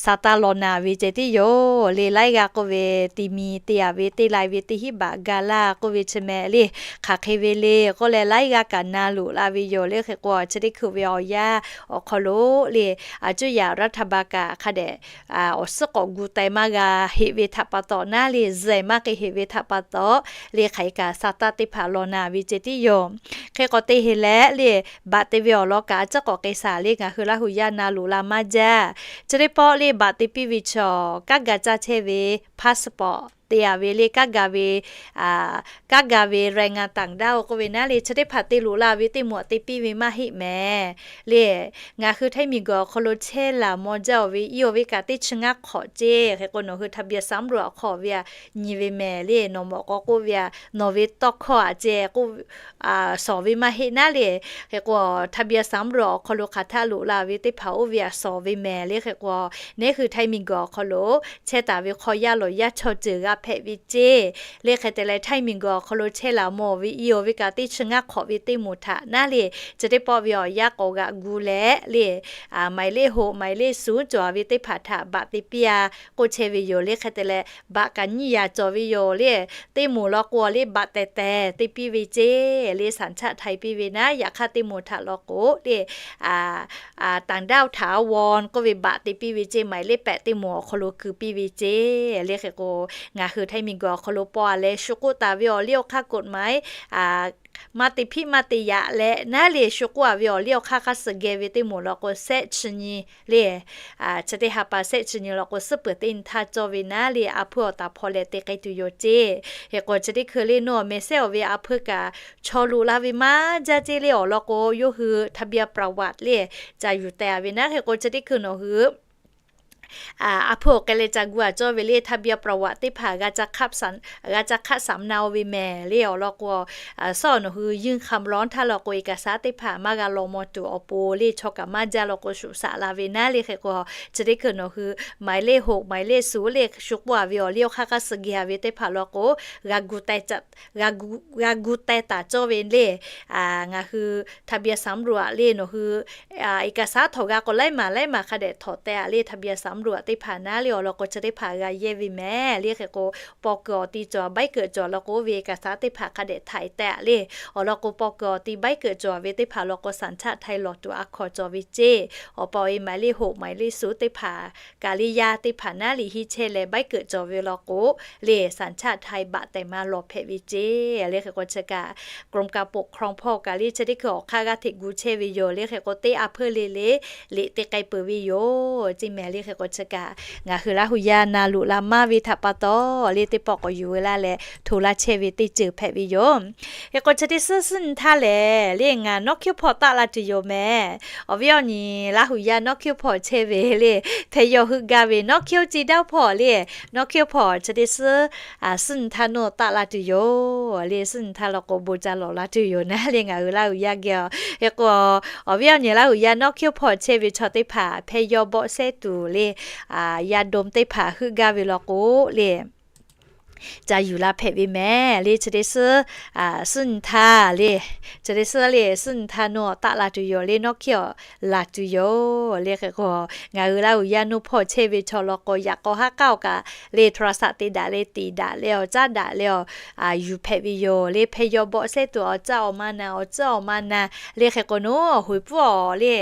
sa taˇ law na ve ceh tiˉ yoˬ le. Laiˉ g'aˇ k'oˆ ve, ti mi te yaꞈ ve teˇ lai ve teˇ hinˉ baꞈ ga laˇ k'oˆ ve chi mehˍ le. Hk'aˬ hk'e ve le k'oˆ leh laiˉ g'aˇ kaꞈ na loꞈ la ve yoˬ le. Hk'e k'o chi teˇ hkui ve awˬ yanˇ awˬ hk'aw lo le, a cuˇ yaꞈ รัฐบาล kaꞈ hk'a dehꞈ awˬ suhˉ k'awꞈ gu teh maˇ g'a heˆ ve htaꞈ pa taw naˉ le, zuhꞈ maˇ k'ai heˆ ve htaꞈ pa taw le, hk'aˬ hk'e kaꞈ sa taˇ teˇ hpaˍ law na ve ceh tiˉ yoˬ. Hk'e k'o te heˆ leh le, baꞈ te ve awˬ lawn kaꞈ a ciˉ k'awꞈ k'ai shaˍ le, ngaˬ hui Laˇ huˍ yaˇ na loꞈ la maˇ jaˇ. Chi teˇ pawˆ le baꞈ te piˇ ve chaw, kanˉ ga caˇ chehˇ ve passport te yaꞈ ve le, kanˉ ga ve, kanˉ ga ve แรงงานต่างด้าว k'oˆ ve naˉ le, chi teˇ hpaˍ te loꞈ la ve teˇ moˍ te piˇ ve maˇ heˆ mehˍ le. Ngaˬ hui Htaiˇ miˬ guiˬ awˬ hk'aw lo chehˇ laˬ maw jaˇ-oˬ ve, iˉ-oˬ ve kaꞈ teˇ chi ngaˇ hk'awꞈ ceˇ. Hk'e k'o nawˬ hui ทะเบียนสำรวจ awˬ hk'aw ve a nyi ve mehˍ le, nawˬ mawꞈ k'aw k'oˆ ve a, nawˬ ve tawˇ hkawˇ a ceh k'oˆ, sawˍ ve maˇ heˆ naˉ le. Hk'e k'o ทะเบียนสำรวจ awˬ hk'aw lo hk'aˬ htaˆ loꞈ la ve teˇ hpaˍ oˇ ve a sawˍ ve mehˍ le. Hk'e k'o neˉ hui Htaiˇ miˬ guiˬ awˬ hk'aw lo chehˇ taˍ ve hk'aw yaˇ lawˬ yaˇ chaw ceuˬ g'a hpehꞈ ve ceˇ. Le hk'e te leh, htaiˇ miˬguiˬ awˬ hk'aw lo chehˇ laˬ mawˬ ve i awˬ ve kaꞈ teˇ chi ngaˇ hk'awꞈ ve teˇ moˍ htaꞈ naˉ le, chi teˇ pawˆ ve awˬ yanˇ k'awꞈ g'aꞈ gu leh le, maiˍ leˇ hoꞈ maiˍ leˇ suˍ cawˬ ve teˇ hpaˍ htaꞈ baꞈ te piˇ a k'oˆ chehˇ ve yoˬ. Le hk'e te leh, baꞈ kaꞈ nyiˇ yaꞈ cawˬ ve yoˬ le. Teˇ moˍ law k'o le, baꞈ tehˬ tehˬ te piˇ ve ceˇ. Le saˍ chaˆ htaiˍ piˇ ve naˉ, yaꞈ hk'aˇ teˇ moˍ htaꞈ law k'o le, ต่างด้าวถาวร k'oˆ ve baꞈ te piˇ ve ceˇ. Maiˍ leˇ pehꞈ teˇ moˍ awˬ hk'aw lo keu piˇ ve ceˇ. Le hk'e k'o, ngaˬ hui htaiˇ miˬguiˬ awˬ hk'aw lo paw a leh shu k'oˆ taˍ ve awˬ liˇ awˬ hk'aˇ กฎหมาย maˇ te hpiˆ maˇ te yaꞈ leh naˉ le, shu k'oˆ a ve awˬ liˇ awˬ hk'aˇ hk'aˇ suh geh ve teˇ moˍ law k'o, sehˆ chi nyi le, chi teˇ ha pa sehˆ chi nyi law k'o, suhˉ peuˬ teˇ nyi htaˇ cawˇ ve naˉ le, a hpuiˇ awˬ taˍ hpaw leh te k'ai tuˬ yoˬ ceˇ. Hk'e k'o, chi teˇ hkui le, nawˬ awˬ mehˍ sehˉ awˬ ve a hpuiˇ kaꞈ chaw loꞈ la ve maˇ jaˇ ceˇ le. Awˬ lawn k'o, yawˇ hui ทะเบียนประวัติ le ca yuˬ teh a ve naˉ. Hk'e k'o, chi teˇ hkui nawˬ hui a hpuiˇ awˬ k'ai leh ca gu a cawˇ ve le, ทะเบียนประวัติ teˇ hpaˍ g'a ca hk'aˆ saˍ mvuh na-o ve mehˍ le. Awˬ lawn k'o, sawˉ nawˬ hui ยื่นคำร้อง htaˇ law k'o, เอกสาร teˇ hpaˍ maˇ g'a law maw tuˬ awˬ pon le, chaw kaꞈ maˇ jaˇ law k'o, shuˍ shaꞈ la ve naˉ le. Hk'e k'o, chi teˇ hkui nawˬ hui maiˍ leˇ hoꞈ maiˍ leˇ suˍ le, shu k'oˆ a ve awˬ liˇ awˬ hk'aˇ hk'aˇ suh geh a ve teˇ hpaˍ law k'o, g'a gu teh taˍ cawˇ ve le. Ngaˬ hui ทะเบียนสำรวจ le, nawˬ hui เอกสาร htawnˍ g'a k'o, laiˉ maˬ laiˉ maˬ hk'a dehꞈ htawnˍ teh a le, ทะเบียนสำรวจ teˇ hpaˍ naˉ le. Awˬ lawn k'o, chi teˇ hpaˍ g'a yehˇ ve mehˍ le. Hk'e k'o, paw kuiˬ awˬ ti cawˬ ใบเกิด cawˬ law k'o, oˇ ve เอกสาร teˇ hpaˍ hk'a dehꞈ htaiˍ teh a le. Awˬ lawn k'o, paw kuiˬ awˬ ti ใบเกิด cawˬ ve teˇ hpaˍ law k'o, สัญชาติไทย lawˬ tuˬ a hkaw cawˬ ve ceˇ. Awˬ pa awˬ e maiˍ leˇ hoꞈ maiˍ leˇ suˍ teˇ hpaˍ kaꞈ le, yaˇ teˇ hpaˍ naˉ le hiˇ chehˇ leh ใบเกิด cawˬ ve law k'o le, สัญชาติไทย baꞈ tehˬ ma lawˬ hpehꞈ ve ceˇ. Le hk'e k'o, chi kaꞈ กรมการปกครอง hpawˇ kaꞈ le, chi teˇ hkui awˬ hk'aˇ g'aˇ hteꞈ gu chehˇ ve yoˬ. Le hk'e k'o, teˇ a hpuiˇ le le liꞈ te k'ai peuˬ ve yoˬ ceˇ mehˍ. Le hk'e k'o, chi kaꞈ ngaˬ hui Laˇ huˍ yaˇ na loꞈ la maˇ ve htaꞈ pa taw le, teˇ pawˆ k'awꞈ yuˬ ve laˇ leh hto laˇ chehˇ ve teˇ ceuˬ hpehꞈ ve yoˬ. Hk'e k'o, chi teˇ suhˉ suhˉ nyi htaˇ lehˬ le, ngaˬ nawˉ hkiuˇ hpawˇ taˆ la tuˬ yoˬ mehˍ. Awˬ viˉ awˬ nyi Laˇ huˍ yaˇ nawˉ hkiuˇ hpawˇ chehˇ ve le, hpehꞈ yaw heuˆ gaˇ ve nawˉ hkiuˇ ci daˇ hpawˇ le, nawˉ hkiuˇ hpawˇ chi teˇ suhˉ suhˉ nyi htaˇ nawˬ taˆ la tuˬ yoˬ. Le suhˉ nyi htaˇ law k'o, bon ca lawˬ la tuˬ yoˬ naˉ le, ngaˬ hui Laˇ huˍ yaˇ geh a. Hk'e k'o, awˬ viˉ awˬ nyi Laˇ huˍ yaˇ nawˉ hkiuˇ hpawˇ chehˇ ve chaw teˇ hpaˍ hpehꞈ yaw bawˆ sehˉ tuˬ le, yaˇ dom teˇ hpaˍ heuˆ gaˇ ve law k'o le, ca yuˬ la hpehꞈ ve mehˍ le. Chi teˇ suhˉ suhˉ nyi htaˇ le, chi teˇ suhˉ le suhˉ nyi htaˇ nawˬ taˆ la tuˬ yoˬ le, nawˉ hkiuˇ laˬ tuˬ yoˬ. Le hk'e k'o, ngaˬ hui Laˇ huˍ yaˇ nawˉ hpawˇ chehˇ ve chaw law k'o, yaꞈ k'aw haˉ k'aˉ awˬ kaꞈ le โทรศัพท์ te daꞈ leh tiˍ daꞈ leh awˬ caˉ daꞈ leh awˬ yuˬ hpehꞈ ve yoˬ le. Hpehꞈ yaw bawˆ sehˉ tuˬ awˬ caˇ awˬ ma na, awˬ caˇ awˬ ma na. Le hk'e k'o, nawˬ hoˍ puˉ awˬ le,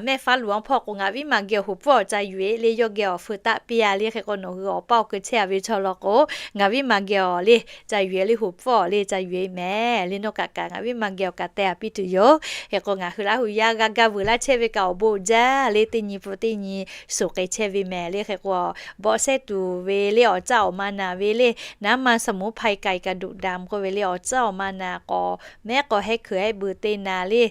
mehˆ faˉ luˬ awˬ hpawˇ k'o, ngaˬ viˉ ma geh awˬ hoˍ puˉ awˬ ca yuˬ e le, yawˇ geh awˬ feu taˆ piˇ a. Le hk'e k'o, nawˬ hui awˬ paˇ awˬ keu chehˇ a ve chaw law k'o, ngaˬ viˉ ma geh awˬ le ca yuˬ e le, hoˍ puˉ awˬ le ca yuˬ e mehˍ le. Nawˬ kaꞈ kaꞈ ngaˬ viˉ ma geh awˬ kaꞈ teh a piˇ tuˬ yoˬ. Hk'e k'o, ngaˬ hui Laˇ huˍ yaˇ g'a gaˇ vuiˬ laˇ chehˇ ve kaꞈ awˬ bon jaˇ le, teˇ nyi pun teˇ nyi suˍ k'ai chehˇ ve mehˍ le. Hk'e k'o, bawˆ sehˉ tuˬ ve le, awˬ caˇ awˬ ma na ve le, น้ำมันสมุนไพร ไก่กระดูกดำ k'oˆ ve le, awˬ caˇ awˬ ma na k'awꞈ mehˉ k'awꞈ hehˉ hkui hehˉ beu te na le,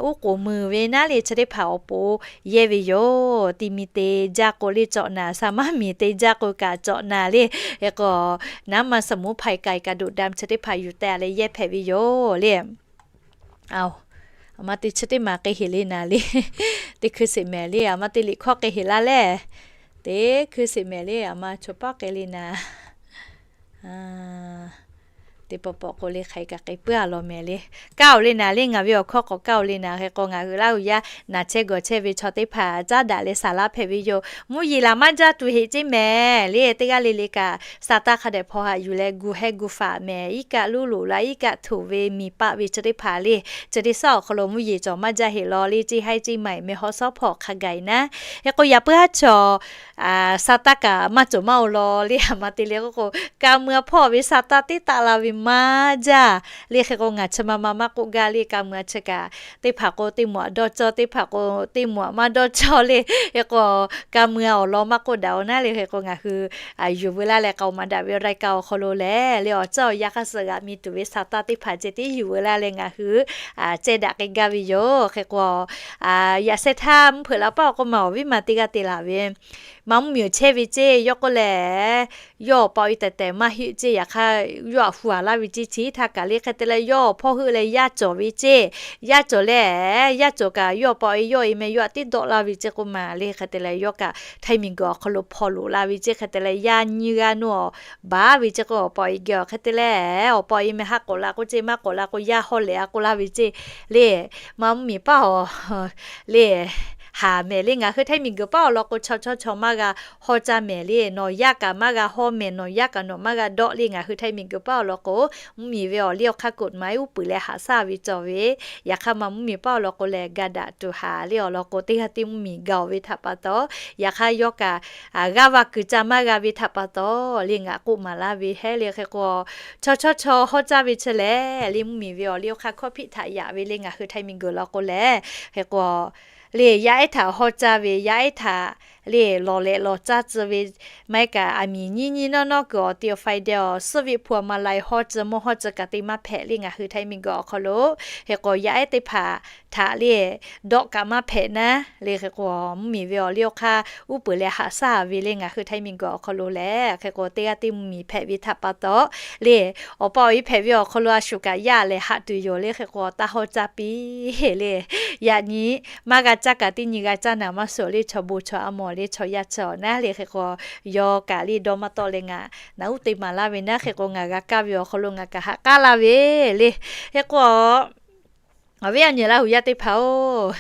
uˉ k'oˍ mui ve naˉ le, chi teˇ hpaˍ awˬ pon yehˇ ve yoˬ. Ti mi te jaˇ k'o le cawꞈ na, sa maˇ miˬ te jaˇ k'o kaꞈ cawꞈ na le. Hk'e k'o, น้ำมันสมุนไพร ไก่กระดูกดำ chi teˇ hpaˍ yuˬ teh a leh yehˇ hpehꞈ ve yoˬ le. Aˬ, aˬ ma te chi teˇ maˬ k'ai heˍ le naˍ le. Teˇ hkui sheˍ mehˍ le, aˬ ma te liꞈ hkawˇ k'ai heˍ laˇ leh. Teˇ hkui sheˍ mehˍ le, aˬ ma chaw paˉ k'ai le naˍ. Teˇ pawˆ pawˆ k'o le hk'aˬ kaꞈ k'ai puiˉ a law mehˍ le. Kaˇ oˬ le naˍ le, ngaˬ ve awˬ hkawˇ k'awꞈ kaˇ oˬ le naˍ. Hk'e k'o, ngaˬ hui Laˇ huˍ yaˇ naˬ chehˇ gawˬ chehˇ ve chaw teˇ hpaˍ caˉ daꞈ leh saˍ laˇ hpehꞈ ve yoˬ. Mvuhˇ yeˬ laˬ maˇ jaˇ tuˬ heˆ ceˇ mehˍ le. Teˇ g'aˇ le le kaꞈ sa taˇ hk'a dehꞈ hpaw haꞈ yuˬ leh gu hehˉ gu faꞈ mehˍ. Iˉ kaˆ luˉ loꞈ la, iˉ kaˆ htoꞈ ve miˬ paˆ ve chi teˇ hpaˍ le, chi teˇ suhˉ awˬ hk'aw lo mvuhˇ yeˬ cawˬ maˇ jaˇ heˆ law le. Ceˇ haiˉ ceˇ maiˍ meh hawˉ sawˉ hpawˇ hk'a gaˬ naˉ. Hk'e k'o, yaꞈ puiˉ haˉ chaw sa taˇ kaꞈ maˇ cawˬ maˇ oˬ law le. Aˬ ma te le k'oˆ k'o, ka mui a hpawˇ ve sa taˇ teˇ taˆ la ve maˇ jaˇ le. Hk'e k'o, ngaˬ chi ma ma maˇ k'oˆ gaˇ le. Ka mui a chi kaꞈ teˇ hpaˍ k'o teˇ mvuhꞈ dawˇ cawˇ, teˇ hpaˍ k'o teˇ mvuhꞈ maˇ dawˇ cawˇ le. Hk'e k'o, ka mui a awˬ lawn maˇ k'oˆ daꞈ oˬ naˉ le. Hk'e k'o, ngaˬ hui yuˬ veu laˇ leh k'aoˍ maˍ daꞈ ve รายการ awˬ hk'aw lo lehˬ le, awˬ caˇ awˬ yanˇ hk'aˇ suh g'aꞈ mi tuˬ ve sa taˇ teˇ hpaˍ ceh tiˉ yuˬ veu laˇ leh ngaˬ hui ceh daꞈ k'ai gaˇ ve yoˬ. Hk'e k'o, yaꞈ sheh htaˇ mvuhˇ hpeuꞈ la paˇ awˬ k'o maˬ awˬ viˉ ma teˇ g'aˇ te laˬ ve, ma mvuhˇmiˬ awˬ chehˇ ve ceˇ. Yawˇ k'oˆ leh, yawˇ awˬ pa awˬ e tehˬ tehˬ maˇ heˆ ceˇ. Yaꞈ hk'aˇ, yawˇ aꞈ hu aˍ laˇ ve ceˇ chi htaˇ kaꞈ le hk'e te leh, yawˇ awˬ hpawˇ heuˆ leh yaˇ cawˬ ve ceˇ. Yaˇ cawˬ leh, yaˇ cawˬ kaꞈ yawˇ awˬ pa awˬ e yawˇ e meh yawˇ aꞈ tiˉ dawˆ laˇ ve ceˇ k'oˆ ma le hk'e te leh, yawˇ kaꞈ htaiˇ miˬguiˬ awˬ hk'aw lo hpaw loꞈ la ve ceˇ. Hk'e te leh, yaˇ nyiˇ g'aˇ nuˇ awˬ baˬ ve ceˇ k'o, awˬ pa awˬ e geh hk'e te leh, awˬ pa awˬ e meh haˉ k'awꞈ la k'oˆ ceˇ, maˇ k'awꞈ la k'o yaˇ hawˉ lehˬ a k'oˆ laˇ ve ceˇ le. Ma mvuhˇmiˬ paˇ awˬ le haˍ mehˍ le. Ngaˬ hui htaiˇ miˬguiˬ paˇ awˬ lawn k'o, chaw chaw chaw maˇ g'a hawˇ caˇ mehˍ le. Nawˬ yaˇ kaꞈ maˇ g'a hawˇ mehˍ, nawˬ yaˇ kaꞈ nawˬ maˇ g'a dawˆ le. Ngaˬ hui htaiˇ miˬguiˬ paˇ awˬ lawn k'o, mvuhˇmiˬ ve awˬ liˇ awˬ hk'aˇ กฎหมาย uˉ peunˍ leh haꞈ shaˉ ve cawˬ ve. Yaꞈ hk'aˇ ma mvuhˇmiˬ paˇ awˬ lawn k'o lehˬ, ga daꞈ tuˬ haˍ le awˬ lawn k'o, teˇ g'aˇ teˇ mvuhˇmiˬ ga oˬ ve htaꞈ pa taw, yaꞈ hk'aˇ yawˇ kaꞈ g'aˇ va kuiˬ ca maˇ g'a ve htaꞈ pa taw le, ngaˬ k'oˆ maˍ laˇ ve heˆ le. Hk'e k'o, chaw chaw chaw hawˇ caˇ ve chi lehˬ le, mvuhˇmiˬ ve awˬ liˇ awˬ hk'aˇ hkawˇ hpiˆ htaꞈ yaꞈ ve le. Ngaˬ hui htaiˇ miˬguiˬ lawn k'o lehˬ, hk'e k'o le, yaˇ ehˉ htaꞈ hawˇ caˇ ve, yaˇ ehˉ htaꞈ le lawˬ lehꞈ lawˬ caˇ tcuh ve, maˇ heˆ kaꞈ aˬ miˍ nyiˇ nyiˇ nawˇ nawˇ kuiˬ awˬ te awˬ faiˇ deh awˬ suhˉ ve hpu a ma lai hawˇ tcuh mawˇ hawˇ tcuh kaꞈ te maˇ hpehꞈ le. Ngaˬ hui htaiˇ miˬguiˬ awˬ hk'aw lo, hk'e k'o yaˇ ehˉ teˇ hpaˍ htaꞈ le dawˆ kaꞈ maˇ hpehꞈ naˉ le. Hk'e k'o, mvuhˇmiˬ ve awˬ liˇ awˬ hk'aˇ uˉ peunˍ leh haꞈ shaˉ ve le. Ngaˬ hui htaiˇ miˬguiˬ awˬ hk'aw lo lehˬ, hk'e k'o teˇ g'aˇ teˇ mvuhˇmiˬ hpehꞈ ve htaꞈ pa taw le, awˬ pa awˬ e hpehꞈ ve awˬ hk'aw lo a shuˍ kaꞈ yaˇ lehˬ haꞈ tuˬ yoˬ le. Hk'e k'o, taˇ hawˇ caˇ piˇ le. Yaꞈ nyi maˇ g'a caˇ kaꞈ teˇ nyi g'a caˇ naˍ maˇ suhˍ le, chaw bon chaw a mawˬ le, chaw yaˇ chi awˬ naˉ le. Hk'e k'o, yawˇ kaꞈ le dawˇ maˇ tawˆ leh ngaˬ naꞈ uˉ te maˍ laˇ ve naˉ. Hk'e k'o, ngaˬ g'a kaˇ ve awˬ hk'aw lo ngaˬ kaꞈ haꞈ k'aˉ laˇ ve le. Hk'e k'o, awˬ viˉ awˬ nyi Laˇ huˍ yaˇ teˇ hpaˍ-oˬ,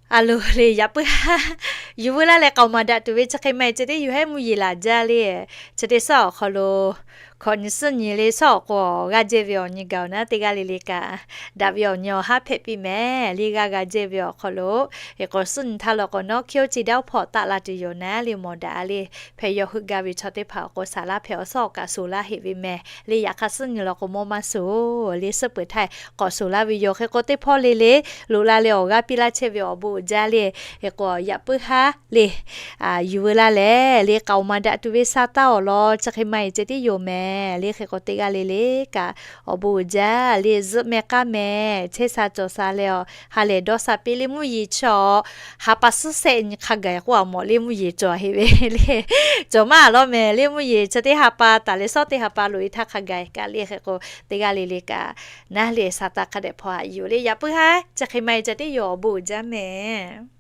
a loˍ le, yaꞈ puiˉ haˉ yuˬ veu laˇ leh k'aoˍ maˍ daꞈ tuˬ ve chi hk'e maˇ heˆ. Chi teˇ yuˬ hehˉ mvuhˇ yeˬ laˬ jaˇ le. Chi teˇ suhˉ awˬ hk'aw lo hkawꞈ nyi suhˉ nyi le, suhˉ awˬ k'o g'aˇ jehˇ ve awˬ nyi gaˬ-oˬ naˉ, teˇ g'aˇ le le kaꞈ daꞈ ve awˬ nyi awˬ haˉ hpehꞈ piˇ mehˍ le. G'aˇ g'a jehˇ ve awˬ hk'aw lo, hk'e k'o suhˉ nyi htaˇ law k'o nawˉ hkiˇ-oˆ chi daˇ oˉ hpawˇ taˆ la tuˬ yoˬ naˉ le. Mawˬ daꞈ le. Hpehꞈ yaw heuˆ gaˇ ve chaw teˇ hpaˍ awˬ k'o saˍ laˇ hpehꞈ awˬ suhˉ awˬ kaꞈ suˍ laˇ heˆ ve mehˍ le. Yaꞈ hk'aˇ suhˉ nyi law k'o mawˇ maˇ suˍ le. Suhˉ peuˬ htaˇ k'awꞈ suˍ laˇ ve yoˬ. Hk'e k'o teˇ hpawˇ le le loꞈ la leh awˬ g'aˇ piˇ laˇ chehˇ ve awˬ bon uiˍ jaˇ le. Hk'e k'o yaꞈ puiˉ haˉ le yuˬ veu laˇ leh le k'aoˍ maˍ daꞈ tuˬ ve sa taˇ awˬ lawn chi hk'e maˇ heˆ. Ceh tiˉ yoˬ mehˍ le. Hk'e k'o teˇ g'aˇ le le kaꞈ awˬ bon uiˍ jaˇ le. Zuhˆ meh k'aˉ meh chehˇ sha cawˬ sha leh awˬ ha lehˬ dawˇ sha piˇ le. Mvuhˇ yeˬ chi awˬ ha pa suhˉ shehˆ nyi hk'a gaˬ k'oˆ a mawˬ le. Mvuhˇ yeˬ cawˬ heˆ ve le. Cawˬ maˇ a lawˇ mehˍ le. Mvuhˇ yeˬ chi teˇ ha pa taˍ leh suhˉ teˇ ha pa loꞈ e htaˇ hk'a gaˬ kaꞈ le. Hk'e k'o teˇ g'aˇ le le kaꞈ naˉ le sa taˇ hk'a dehꞈ hpaw haꞈ yuˬ le. Yaꞈ puiˉ haˉ chi hk'e maˇ heˆ. Ceh tiˉ yoˬ, awˬ bon uiˍ jaˇ mehˍ.